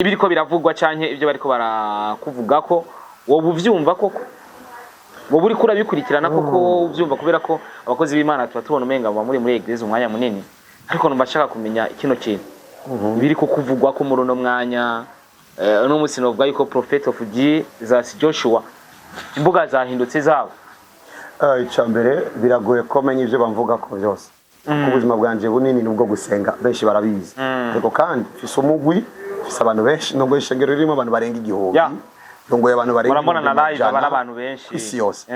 Ibiriko biravugwa canke ibyo bariko barakuvugako, wowe uvyumva koko? Wowe uriko urabikurikirana koko uvyumva? Kubera ko abakozi b'Imana tuba tubona umenga muba muri église umwanya munini, ariko numva nshaka kumenya kino kintu, ibiriko kuvugwa ko muri uno mwanya. Uno munsi novuga yuko Prophet of Jesus Joshua, imbuga zahindutse zabo. Icya mbere, biragoye ko menya ibyo bamvuga ko byose, kuko ubuzima bwanje bunini nubwo gusenga, benshi barabizi. Ariko kandi mfise umugwi, mfise abantu benshi, nubwo ishengero ririmo abantu barenga 1000. Ndongoye abantu barenga Murabona na ibihumbi live aba amajana n'abantu benshi kw'isi yose.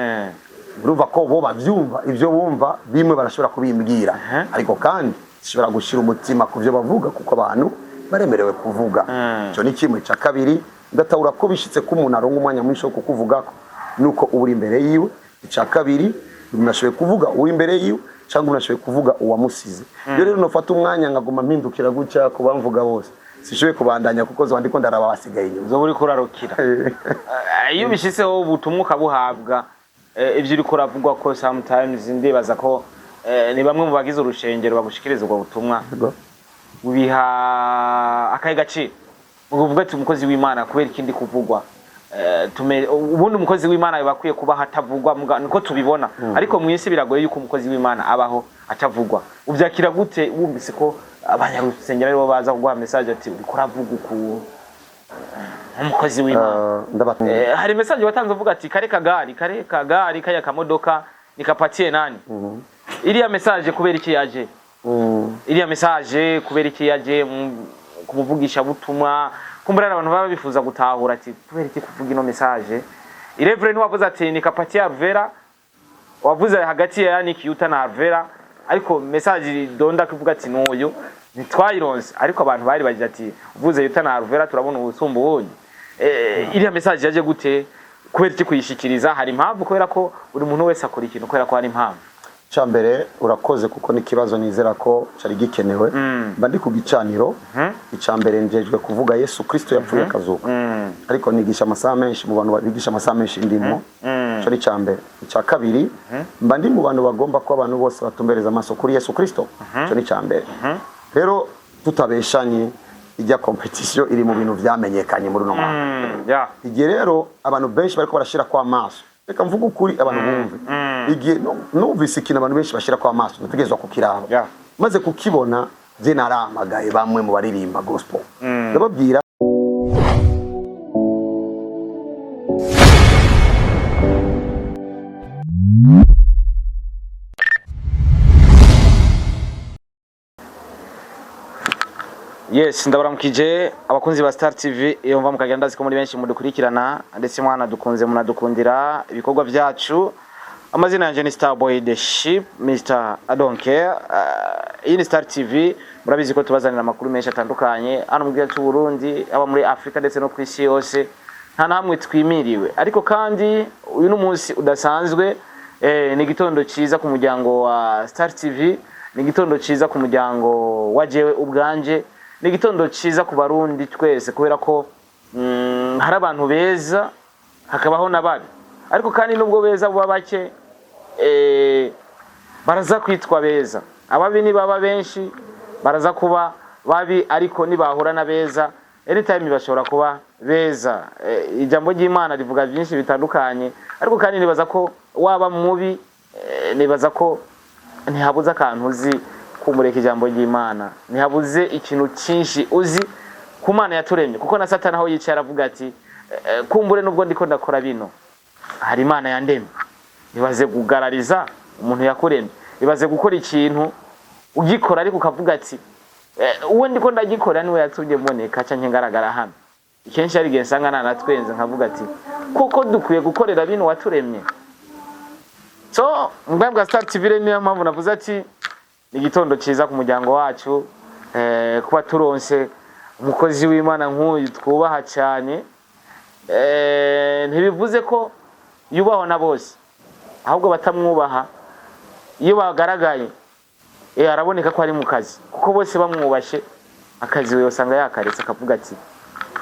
Urumva ko bo bavyumva, ibyo bumva bimwe barashobora kubimbwira, ariko kandi sishobora gushira umutima ku byo bavuga, kuko abantu baremerewe kuvuga. Icyo ni kimwe. Cya kabiri, ndatahura ko bishitse ko umuntu aronka umwanya mwinshi wo kukuvugako nuko uba uri imbere yiwe. Icya kabiri, umuntu ashoboye kuvuga uri imbere yiwe cyangwa umuntu ashoboye kuvuga uwamusize. Iyo rero nofata umwanya nkaguma mpindukira gutya ku bamvuga bose, sishoboye kubandanya kuko zoba ndiko ndaraba basigaye inyuma. Uzoba uriko urarukira. Iyo ubishyizeho ubutumwa ukabuhabwa, ibyo uriko uravugwa ko sometimes ndibaza ko ni bamwe mu bagize urushengero bagushikiriza ubwo butumwa, ubiha akahe gaciro? Uvuga ati umukozi w'Imana, kubera ikindi kuvugwa, ubundi umukozi w'Imana biba akwiye kuba hatavugwa, niko tubibona, ariko mu isi biragoye yuko umukozi w'Imana abaho atavugwa. Ubyakira gute wumvise ko abanyarusengero aribo baza kuguha message ati uriko uravuga uku nk'umukozi w'Imana? Hari message watanze uvuga ati kare kagari, kare kagari, kaya kamodoka nikapatie nani? Iriya message kubera iki yaje? Iriya message kubera iki yaje kumuvugisha butumwa? Kumbura hari abantu baba bifuza gutahura ati kubera iki kuvuga ino message? Irevre ntiwavuze ati nikapatie Alvera, wavuze hagati ya Yannick Yuta na Alvera, ariko message donda kuvuga ati n'uyu ntitwayironse, ariko abantu bari bagize ati uvuze Yuta na Alvera turabona ubusumba ubundi. Iriya message yaje gute? Kubera iki kuyishikiriza? Hari impamvu? Kubera ko buri muntu wese akora ikintu kubera ko hari impamvu. Cya mbere, urakoze, kuko n'ikibazo nizera ko cyari gikenewe. Mba ndi ku gicaniro. Icya mbere, njejwe kuvuga Yesu Kristo yapfuye akazuka, ariko nigisha amasaha menshi, mu bantu bigisha amasaha menshi ndimo. Icyo ni icya mbere. Icya kabiri, mba ndi mu bantu bagomba ko abantu bose batumbereza amaso kuri Yesu Kristo. Icyo ni icya mbere. Rero tutabeshanye, ijya competition iri mu bintu vyamenyekanye muri uno mwaka. Igihe rero abantu benshi bariko barashira kwa amaso, reka mvuge ukuri abantu bumve, igihe numvise ikintu abantu benshi bashira kwa amaso, nategerezwa kukiraba. Maze kukibona, je narahamagaye bamwe mu baririmba gospel, ndababwira. Yes, ndabaramukije abakunzi ba Star TV iyo mva mukagenda. Ndazi ko muri benshi mudukurikirana, ndetse mwana dukunze, munadukundira ibikorwa byacu. Amazina yanjye ni Starboy the Ship, Mr I don't care. Iyi ni Star TV, murabizi ko tubazanira amakuru menshi atandukanye hano mu gihugu cy'u Burundi, aba muri Afrika ndetse no ku isi yose. Nta na hamwe twimiriwe. Ariko kandi uyu ni umunsi udasanzwe, ni igitondo cyiza ku muryango wa Star TV, ni igitondo cyiza ku muryango wa jewe ubwanje, ni igitondo cyiza ku Barundi twese, kubera ko hari abantu beza hakabaho na babi, ariko kandi nubwo beza buba bake, baraza kwitwa beza. Ababi nibaba benshi baraza kuba babi, ariko nibahura na beza, anytime bashobora kuba beza. Ijambo ry'Imana rivuga byinshi bitandukanye, ariko kandi nibaza ko waba mubi, nibaza ko ntihabuze akantu uzi kumureka ijambo ry'Imana, ntihabuze ikintu cyinshi uzi ku Mana yaturemye, kuko na Satani aho yicaye aravuga ati kumbure nubwo ndiko ndakora bino, hari Imana yandemye. Ibaze kugarariza umuntu yakuremye, ibaze gukora ikintu ugikora ariko ukavuga ati uwo ndiko ndagikora niwe yatumye mboneka canke ngaragara hano. Kenshi hari igihe nsanga nanatwenze nkavuga ati kuko dukwiye gukorera bino waturemye. So mbwa bwa Star TV rero, niyo mpamvu navuze ati ni igitondo cyiza ku muryango wacu, kuba turonse umukozi w'Imana nk'uyu twubaha cyane. Ntibivuze ko yubahwa na bose, ahubwo batamwubaha iyo bagaragaye, araboneka ko ari mu kazi, kuko bose bamwubashe akazi we usanga yakaretse akavuga ati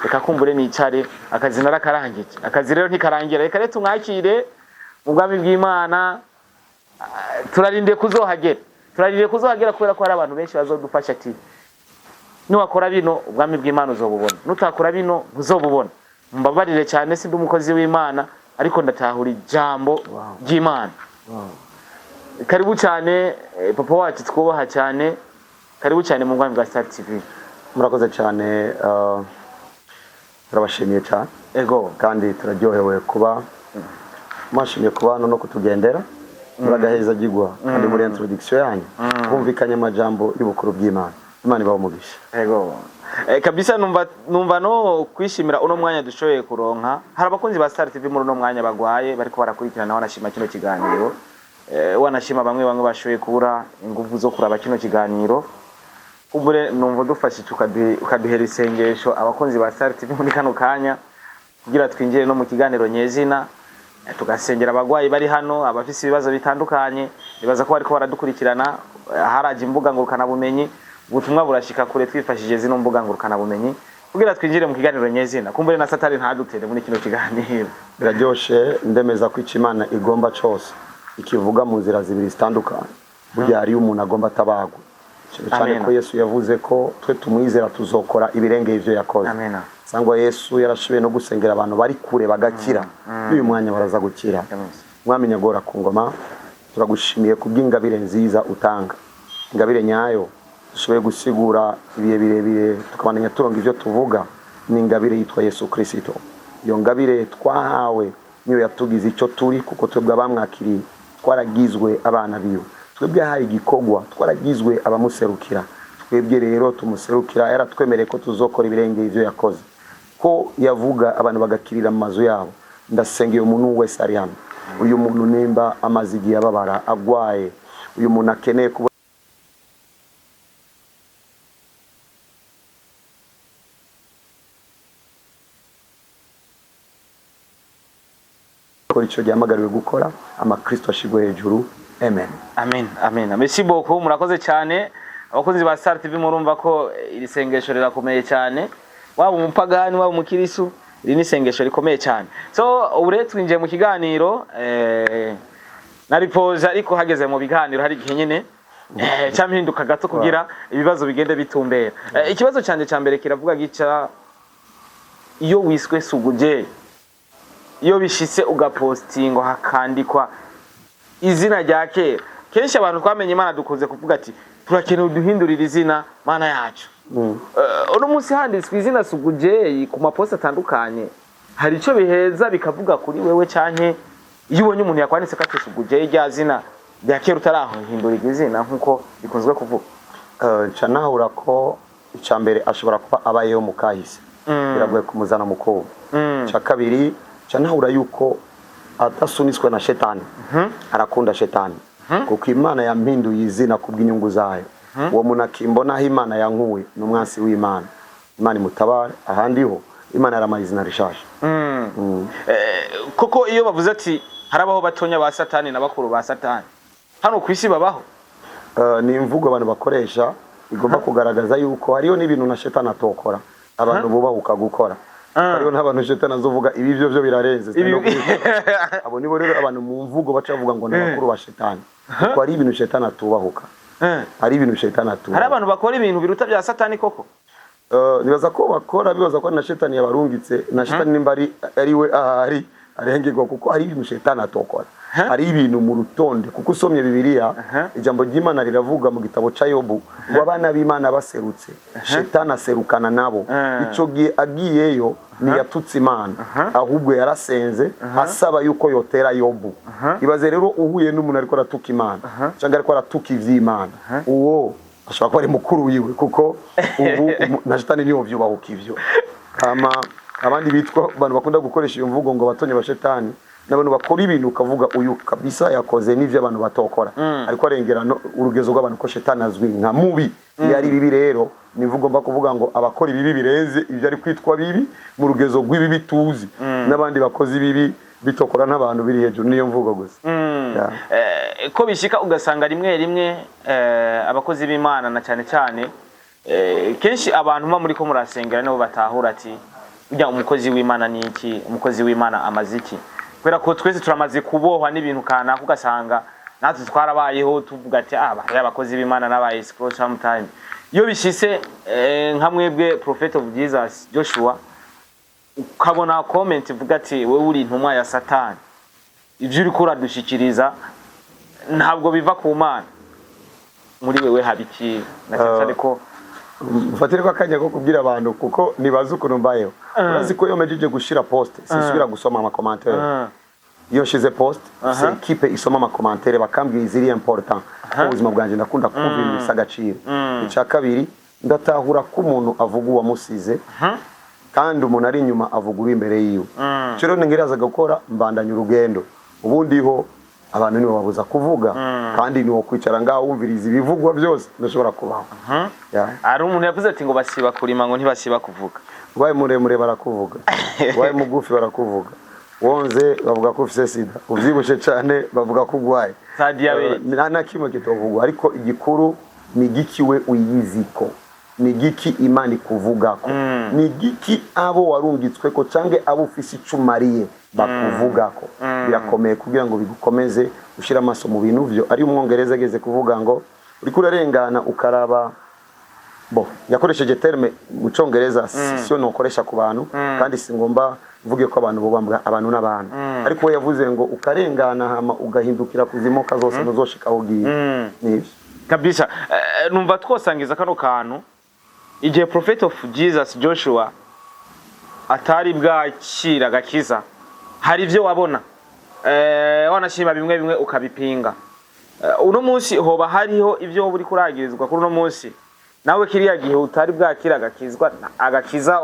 reka kumbure nicare, akazi narakarangije. Akazi rero ntikarangira. Reka rero tumwakire mu bwami bw'Imana. Turarindiye kuzohagera, turarindiye kuzohagera, kubera ko hari abantu benshi bazodufasha ati Niwakora bino, ubwami bw'Imana uzobubona, nutakora bino ntuzobubona. Mbabarire cyane, sindi umukozi w'Imana, ariko ndatahura ijambo ry'Imana. Karibu cyane, papa wacu twubaha cyane, karibu cyane mu bwami bwa Star TV. Murakoze cyane, turabashimiye cyane. Kandi turaryohewe kuba mwashimye kuba hano no kutugendera. Muragaheza gigwa, kandi muri introduction yanyu humvikanye amajambo y'ubukuru bw'Imana. Imana ibahe umugisha. Ego. Kabisa numva no kwishimira uno mwanya dushoboye kuronka. Hari abakunzi ba Star TV muri uno mwanya bagwaye bariko barakurikirana, wanashima kino kiganiro. Wanashima bamwe bamwe bashoboye kubura ingufu zo kuraba kino kiganiro. Kumbure numva dufashe ukaduhera isengesho abakunzi ba Star TV muri kano kanya, kugira twinjire no mu kiganiro nyezina, tugasengera abagwayi bari hano, abafise ibibazo bitandukanye. Nibaza ko bariko baradukurikirana, haraje imbuga ngurukana bumenyi, ubutumwa burashika kure twifashishije zino mbuga ngurukana bumenyi, kugira twinjire mu kiganiro nyezina. Kumbure na Satani ntadutere muri kino kiganiro. Biraryoshe, ndemeza ko icyo Imana igomba cose ikivuga mu nzira zibiri zitandukanye. Burya hariyo umuntu agomba atabagwa cyane cyane, Amen. ko Yesu yavuze ko twe tumwizera tuzokora ibirengeye ivyo yakoze. Amen. Sangwa Yesu yarashoboye no gusengera abantu bari kure bagakira, n'uyu mwanya baraza gukira. Mwami nyagora ku ngoma, turagushimiye kubw'ingabire nziza utanga, ingabire nyayo dushoboye gusigura ibihe birebire, tukabandanya turonga ivyo tuvuga. Ni ingabire yitwa Yesu Kristo. Iyo ngabire twahawe niyo yatugize icyo turi, kuko twebwe abamwakiriye twaragizwe abana biwe, twebwe yahaye igikorwa, twaragizwe abamuserukira. Twebwe rero tumuserukira, yaratwemereye ko tuzokora ibirengeye ivyo yakoze, ko yavuga abantu bagakirira mu mazu yabo. Ndasenga uyu muntu wese ari hano, uyu muntu nimba amaze igihe ababara, agwaye, uyu muntu akeneye kuba gukora icyo gihamagariwe gukora, amakristo ashigwe hejuru. Amen. Amen, amen. Merci beaucoup, murakoze cyane. Abakunzi ba Star TV, murumva ko iri sengesho rirakomeye cyane. Waba umupagani, waba umukirisu, iri ni isengesho rikomeye cyane. So ubu rero twinjiye mu kiganiro, nari pause, ariko hageze mu biganiro hari igihe nyine campinduka gato kugira ibibazo bigende bitumbera. Ikibazo canje ca mbere kiravuga gica: iyo wiswe Suguje, iyo bishitse ugapostingwa hakandikwa izina rya kera, kenshi abantu twamenye Imana dukunze kuvuga ati turakeneye uduhindurira izina, Mana yacu. Uno munsi handitswe izina Sugujeyi ku maposta atandukanye, hari ico biheza bikavuga kuri wewe, canke iyo ubonye umuntu yakwanditse ko ati Sugujeyi, rya zina rya kera utarahindura izina nkuko bikunzwe kuvuga? Nca nahura ko icya mbere ashobora kuba abayeho mu kahise, biragoye kumuzana mu kubu. Icya kabiri, nca nahura yuko adasunitswe na shetani, arakunda shetani, kuko Imana yampinduye izina kubw'inyungu zayo. Uwo muntu akimbona aho Imana yankuye ni umwansi w'Imana. Imana imutabare, ahandi ho Imana yaramaye izina rishasha. Koko iyo bavuze ati harabaho batonya ba Satani na bakuru ba Satani, hano ku isi babaho? Ni imvugo abantu bakoresha igomba kugaragaza yuko hariho n'ibintu na shetani atokora, abantu bubahuka gukora. Hariho n'abantu shetani azovuga ibi byo birarenze. Abo nibo rero abantu mu mvugo baca bavuga ngo ni abakuru ba shetani, kuko hari ibintu shetani atubahuka. Hari ibintu shetani Hari atubahuka. abantu bakora ibintu biruta bya Satani koko? Nibaza ko bakora bibaza ko na shetani yabarungitse, na shetani nimba ari we ahari arengerwa, kuko hari ibintu shetani atokora, hari ibintu mu rutonde, kuko usomye Bibiliya, ijambo ry'Imana riravuga mu gitabo ca Yobu ngo abana b'Imana baserutse, shetani aserukana nabo. Ico gihe agiyeyo ntiyatutse Imana, ahubwo yarasenze asaba yuko yotera Yobu. Ibaze rero uhuye n'umuntu ariko aratuka Imana cyangwa ariko aratuka ivy'Imana, uwo ashobora kuba ari mukuru wiwe, kuko ubu na shetani niyo vyubahuka ivyo. Hama abandi bitwa abantu bakunda gukoresha iyo mvugo ngo batonye ba shetani n'abantu bakora ibintu ukavuga uyu kabisa yakoze n'ivyo abantu batokora, ariko arengera urugezo rw'abantu, ko shetani azwi nka mubi. Iyo ari bibi rero ni imvugo mba kuvuga ngo abakora ibibi birenze ibyo ari kwitwa bibi mu rugezo rw'ibibi tuzi, n'abandi bakoze ibibi bitokora n'abantu biri hejuru. Niyo mvugo gusa. Yeah. Ko bishika ugasanga rimwe rimwe abakozi b'Imana na cyane cyane, kenshi abantu muba muri ko murasengera nibo batahura ati burya umukozi w'Imana ni iki, umukozi w'Imana amaze iki, kubera ko twese turamaze kubohwa n'ibintu kanaka, ugasanga natwe twarabayeho tuvuga ati ah, bariya abakozi b'Imana n'aba escrow sometime. Iyo bishise nka mwebwe Prophet of Jesus Joshua, ukabona comment ivuga ati: "Wewe uri intumwa ya Satani, ivyo uriko uradushikiriza ntabwo biva ku Mana", muri wewe haba iki, na cyane cyane ko Mfatire ko akanya ko kubwira abantu, kuko nibaza ukuntu mbayeho. Urazi ko iyo mejije gushira post sinsubira gusoma ama commentaire. Iyo nshize post, c'est équipe isoma ama commentaire, bakambwira iziri important. Mu buzima bwanjye ndakunda kumva ibintu bifise agaciro. Icya kabiri, ndatahura ko umuntu avuga uwamusize, kandi umuntu ari inyuma avuga uri imbere yiwe. Icyo rero ngerageza gukora, mbandanya urugendo. Ubundi ho abantu nibo babuza kuvuga, kandi niwo kwicara ngaho wumviriza ibivugwa byose ndashobora kubaho. Yeah. Hari umuntu yavuze ati ngo basiba kurima, ngo ntibasiba kuvuga. Ubaye muremure barakuvuga, ubaye mugufi barakuvuga, wonze bavuga ko ufise sida, uvyibushe cyane bavuga ko ugwaye Za diabète. Nta na kimwe kitovugwa, ariko igikuru ni igiki we uyiziko, ni igiki Imana ikuvugako, ni igiki abo warungitsweko canke abo ufise ico umariye bakuvugako. Birakomeye kugira ngo bigukomeze ushire amaso mu bintu vyo. Ari Umwongereza ageze kuvuga ngo uriko urarengana ukaraba bo, yakoresheje terme mu Congereza sio nokoresha ku bantu, kandi si ngomba mvuge ko abantu bobambwa abantu n'abantu, ariko we yavuze ngo ukarengana hama ugahindukira kuzimoka zose, ntuzoshika aho ugiye. Nivyo. Kabisa. Numva twosangiza kano kantu: igihe Prophet of Jesus Joshua atari bwakira agakiza, hari ibyo wabona, wanashima bimwe bimwe ukabipinga. Uno munsi hoba hariho ibyo woba uriko uragirizwa kuri uno munsi, nawe kiriya gihe utari bwakira agakiza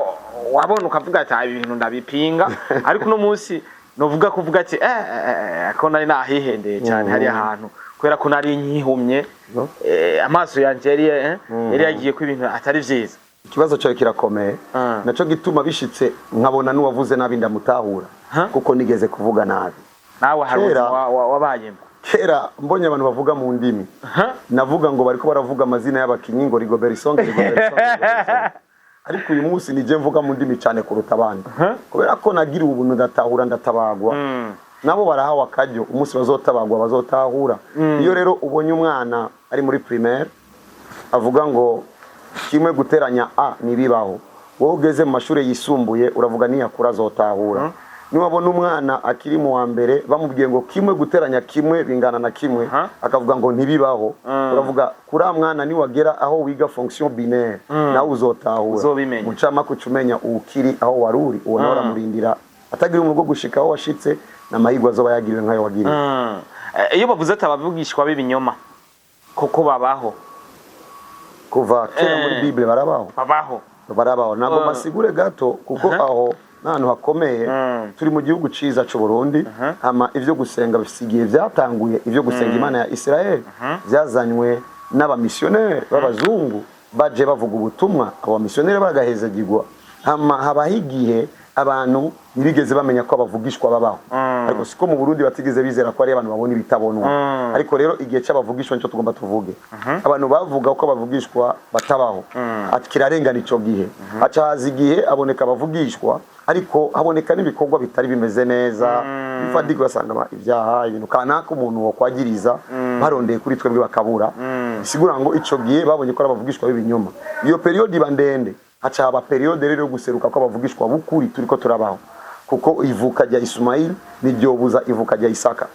wabona ukavuga ati: "Ah, ibi bintu ndabipinga", ariko uno munsi novuga kuvuga ati: "Eh, ko nari nahihendeye cyane hariya hantu, kubera ko nari nkihumye, No. amaso yanje yari yagiye ko ibintu atari vyiza"? Ikibazo cyawe kirakomeye. Naco gituma bishitse nkabona n'uwavuze nabi ndamutahura, kuko nigeze kuvuga nabi. Nawe hari Kera- ubuzima wabayemo. Kera mbonye abantu bavuga mu ndimi, navuga ngo bariko baravuga amazina y'abakinyi, ngo Rigobert Song, Rigobert Song, Rigobert Song. Ariko uyu munsi nije mvuga mu ndimi cyane kuruta abandi, kubera ko nagiriwe ubuntu, ndatahura, ndatabagwa. Nabo barahawe akaryo, umunsi bazotabagwa bazotahura. Iyo rero ubonye umwana ari muri primaire avuga ngo kimwe guteranya a ntibibaho, wowe ugeze mu mashuri yisumbuye uravuga niyakura azotahura. Niwabona umwana akiri mu wa mbere bamubwiye ngo kimwe guteranya kimwe bingana na kimwe, akavuga ngo ntibibaho, uravuga kuri mwana niwagera aho wiga fonction binaire nawe uzotahura. Uzobimenya. Mucamake uca umenya uwukiri aho wari uri, uwo nawe uramurindira atagira umuntu bwo gushika aho washitse, n'amahirwe azoba yagiriwe nk'ayo wagiriwe. Iyo bavuze ati abavugishwa b'ibinyoma koko babaho? Kuva kera muri Bible barabaho. Babaho. Barabaho. Ntabwo basigure gato, kuko aho n'ahantu hakomeye. Turi mu gihugu ciza c'u Burundi. Hama ivyo gusenga bifise igihe vyatanguye. Ivyo gusenga Imana ya Israel vyazanywe n'abamisiyoneri b'abazungu baje bavuga ubutumwa. Abo bamisiyoneri baragahezagirwa, hama habaho igihe abantu ntibigeze bamenya ko abavugishwa babaho. Ariko siko mu Burundi batigeze bizera ko ari abantu babona ibitabonwa. Ariko rero igihe c'abavugishwa nicyo tugomba tuvuge. Abantu bavuga ko abavugishwa batabaho. Ati kirarengana ico gihe, haca haza igihe aboneka abavugishwa, ariko haboneka n'ibikorwa bitari bimeze neza bifatika, ugasanga ibyaha, ibintu kanaka umuntu wokwagiriza barondeye kuri twebwe bakabura. Bisigura ngo ico gihe babonye ko ari abavugishwa b'ibinyoma. Iyo période iba ndende, haca haba période rero yo guseruka ko abavugishwa b'ukuri turiko turabaho, kuko ivuka rya Ismail niryobuza ivuka rya Isaka.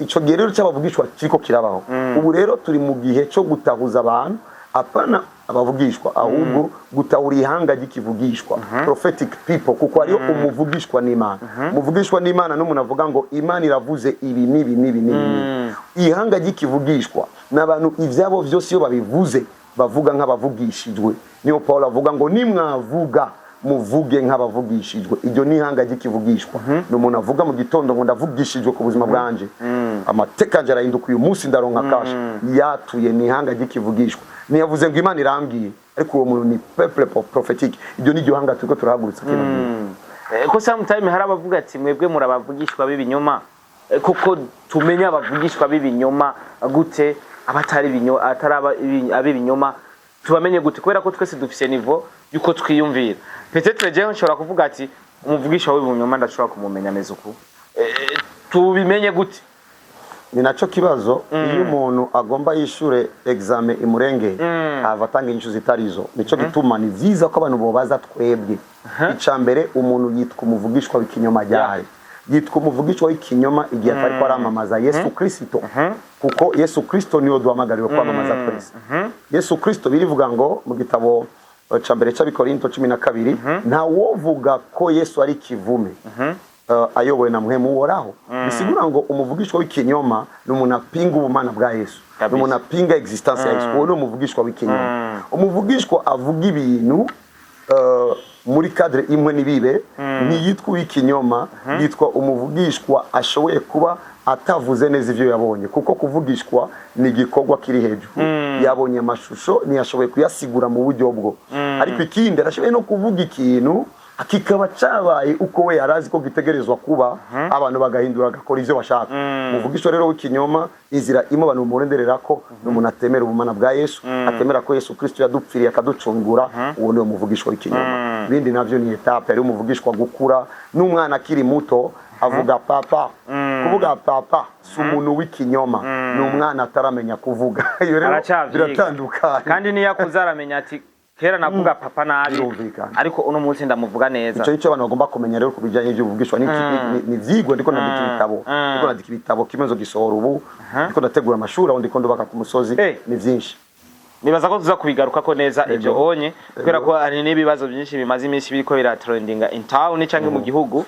Ico gihe rero cy'abavugishwa kiriko kirabaho. Ubu rero turi mu gihe cyo gutahuza abantu, apana abavugishwa, ahubwo gutahura ihanga ry'ikivugishwa, prophetic people, kuko hariyo umuvugishwa n'Imana. Umuvugishwa n'Imana n'umuntu avuga ngo Imana iravuze ibi n'ibi n'ibi n'ibi n'ibi. Ihanga ry'ikivugishwa ni abantu ivyabo vyose iyo babivuze bavuga nk'abavugishijwe. Niyo Paul avuga ngo nimwavuga muvuge nk'abavugishijwe. Iryo ni ihanga ry'ikivugishwa. Ni umuntu avuga mu gitondo ngo ndavugishijwe ku buzima bwanje, amateka yanje arahinduka, uyu munsi ndaronka cash. Yatuye ni ihanga ry'ikivugishwa. Ntiyavuze ngo Imana irambwiye, ariko uwo muntu ni peuple prophétique. Iryo ni iryo hanga turiko turahagurutsa kino gihe. Ko sometime hari abavuga ati: "Mwebwe murabavugishwa b'ibinyoma." Koko tumenya abavugishwa b'ibinyoma gute? Abatari atari ab'ibinyoma tubamenye gute? Kubera ko twese dufise niveau yuko twiyumvira. Peut-être jewe nshobora kuvuga ati umuvugisha w'ibinyoma ndashobora kumumenya ameze uku. Tubimenye gute? Ni nacyo kibazo. Iyo umuntu agomba yishure examen imurengeye, ava atanga inyishu zitarizo. Nico gituma ni vyiza ko abantu bobaza twebwe. Ica mbere, umuntu yitwa umuvugishwa w'ikinyoma ryari? Yitwa umuvugishwa w'ikinyoma igihe atariko aramamaza Yesu Kristo, kuko Yesu Kristo niwe duhamagariwe kwamamaza twese. Yesu Kristo birivuga ngo mu gitabo ca mbere c'Abikorinto 12, ntawovuga ko Yesu ari kivume ayobowe na Mpwemu Uhoraho. Bisigura ngo umuvugishwa w'ikinyoma ni umuntu apinga ubumana bwa Yesu, ni umuntu apinga existence ya Yesu. Uwo ni umuvugishwa w'ikinyoma. Umuvugishwa avuga ibintu muri cadre imwe n'ibibe ntiyitwa uw'ikinyoma, yitwa umuvugishwa ashoboye kuba atavuze neza ivyo yabonye, kuko kuvugishwa ni igikorwa kiri hejuru. Yabonye amashusho, ntiyashoboye kuyasigura mu buryo bwo, ariko ikindi, arashoboye no kuvuga ikintu kikaba cabaye uko we yarazi ko gitegerezwa kuba, abantu bagahindura, bagakora ivyo bashaka. Umuvugishwa rero w'ikinyoma, inzira imwe abantu bamurenderera ko ni umuntu atemera ubumana bwa Yesu, atemera ko Yesu Kristo yadupfiriye akaducungura. Uwo niwe muvugishwa w'ikinyoma. Ibindi navyo ni étape. Ari umuvugishwa gukura. N'umwana akiri muto avuga papa. Kuvuga papa si umuntu w'ikinyoma, ni umwana ataramenya kuvuga. Iyo rero Aracavyiga. biratandukanye. Kandi niyo akuze aramenya ati kera navuga papa nabi, Birumvikana. ariko uno munsi ndamuvuga neza. Icyo nicyo abantu bagomba kumenya rero ku bijyanye n'iby'ubuvugishwa. Ni ivyigwa. Ndiko nandika ibitabo, ndiko nandika ibitabo, kimwe nzogisohora ubu. Ndiko ndategura amashuri aho ndiko ndubaka ku musozi. Ni vyinshi. Nibaza ko tuza kubigarukako neza ibyo onye, kubera ko hari n'ibibazo byinshi bimaze iminsi biriko biratrendinga in town cyangwa mu gihugu.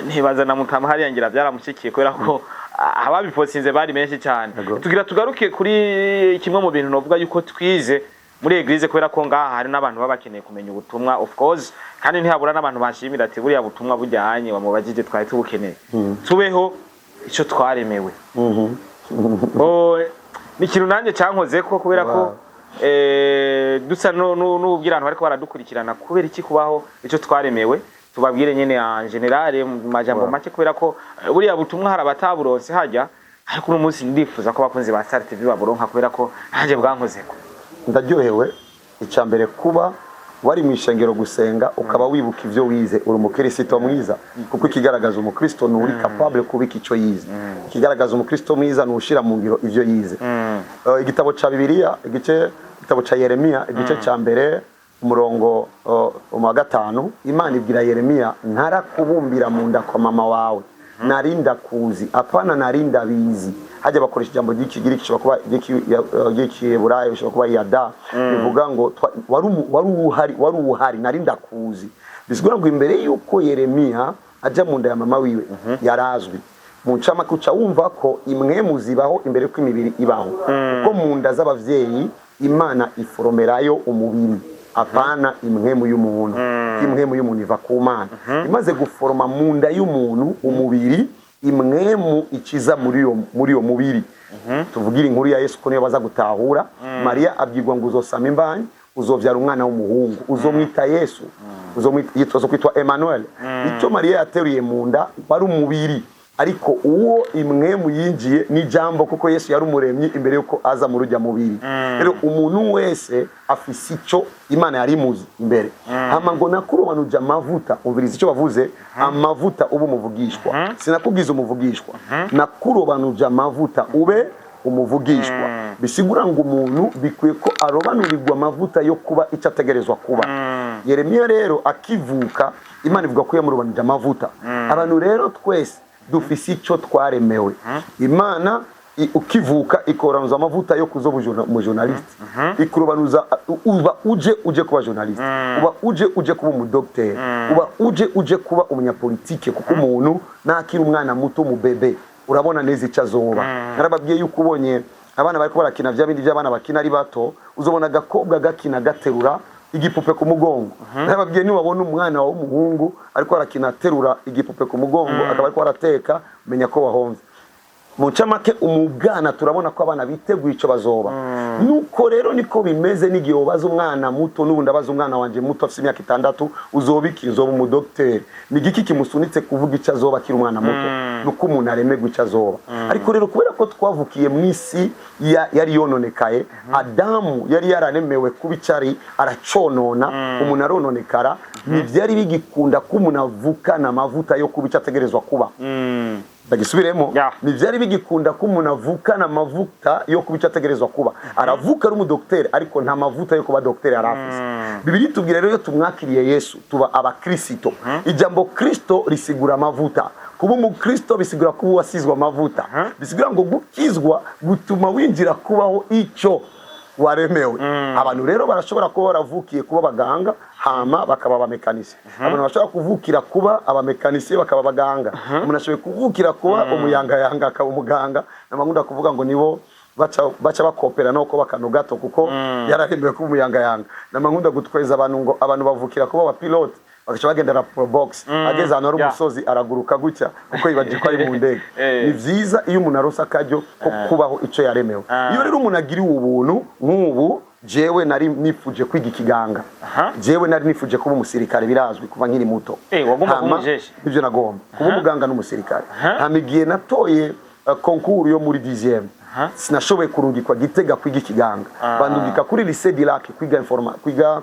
Ntibaza na Mutama hariya ngira byaramushikiye, kubera ko ababipostinze bari benshi cyane. Tugira tugaruke kuri kimwe mu bintu novuga yuko twize muri église, kubera ko ngaha hari n'abantu baba bakeneye kumenya ubutumwa, of course, kandi ntihabura n'abantu bashimira ati buriya butumwa bujyanye wamubajije twari tubukeneye, tubeho ico twaremewe. Oh, ni ikintu nanjye cyankoze ko kubera ko dusa n'ubwira abantu bariko baradukurikirana kubera iki kubaho ico twaremewe. Tubabwire nyene en général, mu majambo make, kubera ko buriya butumwa hari abataburonse hajya, ariko uno munsi ndifuza ko abakunzi ba Star TV baburonka, kubera ko nanjye bwankozeko. Ndaryohewe. Icya mbere, kuba wari mu ishengero gusenga ukaba wibuka ibyo wize, uri umukristo mwiza, kuko ikigaragaza umukristo ni uri capable kubika icyo yize. Ikigaragaza umukristo mwiza ni ushira mu ngiro ibyo yize. Igitabo cya Bibiliya, igice, igitabo cya Yeremiya, igice cya mbere, umurongo wa 5, Imana ibwira Yeremiya: "Ntarakubumbira mu nda kwa mama wawe nari ndakuzi." Apana nari ndabizi. Hajya bakoresha ijambo ry'Ikigiriki, gishobora kuba ry'Ikiheburayo, bishobora kuba yada, bivuga ngo wari uhari, wari uhari, nari ndakuzi. Bisigura ngo imbere y'uko Yeremiya ajya mu nda ya mama wiwe yarazwi. Mu ncamake, uca wumva ko imwemu zibaho imbere y'uko imibiri ibaho, kuko mu nda z'abavyeyi Imana iforomerayo umubiri, apana imwemu y'umuntu. Imwemu y'umuntu iva ku Mana. Imaze guforoma mu nda y'umuntu umubiri, imwemu ikiza muri iyo mubiri. Tuvugire inkuru ya Yesu ko niyo baza gutahura. Mariya abwirwa ngo uzosama imbanyi, uzovyara umwana w'umuhungu, uzomwita Yesu, uzomwita, uzokwitwa Emmanuel. Icyo Mariya yateruye mu nda wari umubiri, ariko uwo imwemu yinjiye ni jambo, kuko Yesu yari umuremyi imbere yuko aza mu rujya mubiri. Rero umuntu wese afise icyo Imana yari imuzi imbere. Hama ngo nakurobanuje amavuta. Umviriza icyo bavuze: amavuta ube umuvugishwa. Sinakubwiza umuvugishwa, nakurobanuje amavuta ube umuvugishwa. Bisigura ngo umuntu bikwiye ko arobanurirwa amavuta yo kuba icyo ategerezwa kuba. Yeremiya rero akivuka, Imana ivuga ko yamurobanuje amavuta. Abantu rero twese dufise icyo twaremewe. Imana ukivuka ikoranuza amavuta yo kuzoba umujournaliste, ikurobanuza uba uje kuba journaliste, uba uje kuba umudokiteri, uba uje kuba umunyapolitike, kuko umuntu nakiri umwana muto mu bébé urabona neza icyo azoba. Narababwiye yuko ubonye abana bariko barakina bya bindi by'abana bakina ari bato, uzobona agakobwa gakina gaterura igipupe ku mugongo. Narababwiye, niwabona umwana wawe w'umuhungu ariko arakina aterura igipupe ku mugongo, akaba ariko arateka, menya ko wahomvye. Mu ncamake, umugana turabona ko abana biteguye icyo bazoba. Nuko rero niko bimeze n'igihe ubaza umwana muto. N'ubu ndabaza umwana wanje muto afite imyaka 6: "Uzoba iki?" "Uzoba umudokiteri." Ni igiki kimusunitse kuvuga icyo azoba akiri umwana muto? Nuko umuntu aremerwa icyo azoba. Ariko rero kubera ko twavukiye mu isi yari yononekaye, Adamu yari yararemewe kuba icyo ari araconona, umuntu arononekara, ntibyari bigikunda ko umuntu avukana amavuta yo kuba icyo ategerezwa kuba. Ndagisubiremo. Ntivyari bigikunda ko umuntu avukana amavuta yo kuba icyo ategerezwa kuba. Aravuka ari umudokiteri, ariko nta mavuta yo kuba dogiteri yari afise. Bibiliya itubwira rero, iyo tumwakiriye Yesu tuba abakristo. Ijambo Kristo risigura amavuta. Kuba umukristo bisigura kuba uwasizwe amavuta, bisigura ngo gukizwa gutuma winjira kubaho icyo waremewe. Abantu rero barashobora kuba baravukiye kuba abaganga, hama bakaba abamekanisiye. Abantu bashobora kuvukira kuba abamekanisiye, bakaba abaganga. Umuntu ashoboye kuvukira kuba umuyangayanga, akaba umuganga. Namakunda kuvuga ngo nibo baca bakopera no kuba akantu gato, kuko yararemewe kuba umuyangayanga. Namakunda gutweza abantu ngo abantu bavukira kuba abapilote, bagaca bagenda na probox, ageze ahantu hari umusozi araguruka gutya, kuko yibagiye ko ari mu ndege. Ni vyiza iyo umuntu aronse akaryo ko kubaho ico yaremewe. Iyo rero umuntu agiriwe ubuntu nk'ubu, jewe nari nifuje kwiga ikiganga, jewe nari nifuje kuba umusirikare, birazwi kuva nkiri muto. Wagomba kuba Hama, umujeshi? Ivyo nagomba kuba umuganga n'umusirikare. Hama igihe natoye concours yo muri 10e, sinashoboye kurungikwa Gitega kwiga ikiganga, bandungika kuri lycée du Lac kwiga kwiga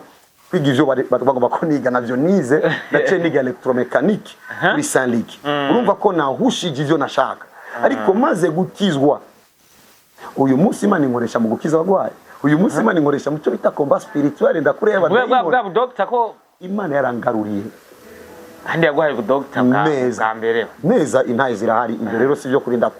ivyo bagomba ko niga. Navyo nize, naciye niga électromécanique kuri Saint Luc. Urumva ko nahushije ivyo nashaka. Ariko maze gukizwa, uyu munsi Imana inkoresha mu gukiza abagwayi. Uyu munsi Imana inkoresha mu cyo bita combat spirituel, ndakureba bwa dayimoni. Bwa budokita ko Imana yarangaruriye. Kandi yaguhaye ubudokita bwa Neza. bwa mbere. Neza, intahe zirahari. Ibyo rero si byo kurinda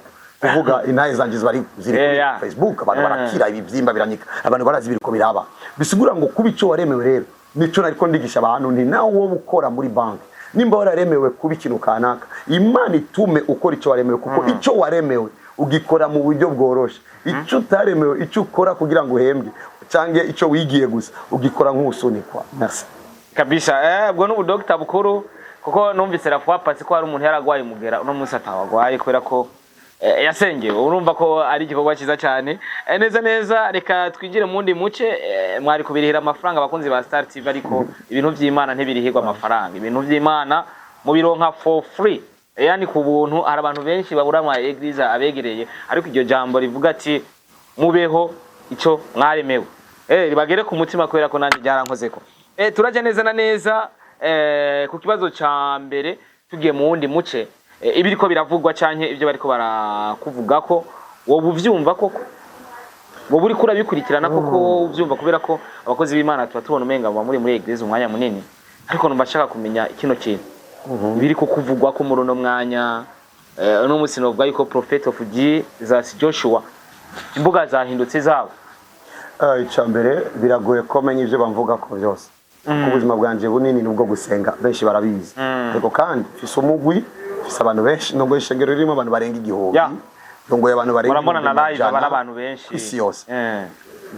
kuvuga, intahe zanjye ziba ziri kuri Facebook. Abantu barakira, ibibyimba biranyika, abantu barazi ibiriko biraba. Bisigura ngo kuba icyo waremewe rero nico nariko ndigisha abantu, nti nawe wowe ukora muri banki, nimba wararemewe kuba ikintu kanaka, Imana itume ukora icyo waremewe, kuko icyo waremewe ugikora mu buryo bworoshe. Icyo utaremewe, icyo ukora kugira ngo uhembwe cyangwa icyo wigiye gusa, ugikora nk'usunikwa. Merci. Kabisa, ubwo ni ubudokita bukuru, kuko numvise la fois passée ko hari umuntu yaragwaye umugera, uno munsi atawagwaye kubera ko yasengewe. Urumva ko ari igikorwa cyiza cyane. Neza neza, reka twinjire mu wundi muce. Mwari kubirihira amafaranga, abakunzi ba Star TV, ariko ibintu by'Imana ntibirihirwa amafaranga. Ibintu by'Imana mubironka for free, yani ku buntu. Hari abantu benshi babura ama église abegereye, ariko iryo jambo rivuga ati mubeho icyo mwaremewe, ribagere ku mutima, kubera ko nanjye byarankozeko. Turajya neza na neza ku kibazo ca mbere, tugiye mu wundi muce. Ibiriko biravugwa canke ibyo bariko barakuvugako, wowe uvyumva koko? Wowe uriko urabikurikirana koko, wowe uvyumva? Kubera ko abakozi b'Imana tuba tubona umenga muba muri église umwanya munini, ariko numva nshaka kumenya kino kintu, ibiri ko kuvugwa ko muri uno mwanya. Uno munsi novuga yuko Prophet of Jesus Joshua, imbuga zahindutse zabo. Icya mbere, biragoye ko menya ibyo bamvuga ko byose, kuko ubuzima bwanjye bunini ni ubwo gusenga, benshi barabizi. Ariko kandi mfise umugwi, mfise abantu benshi, nubwo ishengero ririmo abantu barenga 1000, ndongoye abantu barenga Murabona na ibihumbi live aba ari 100 abantu benshi ku isi yose.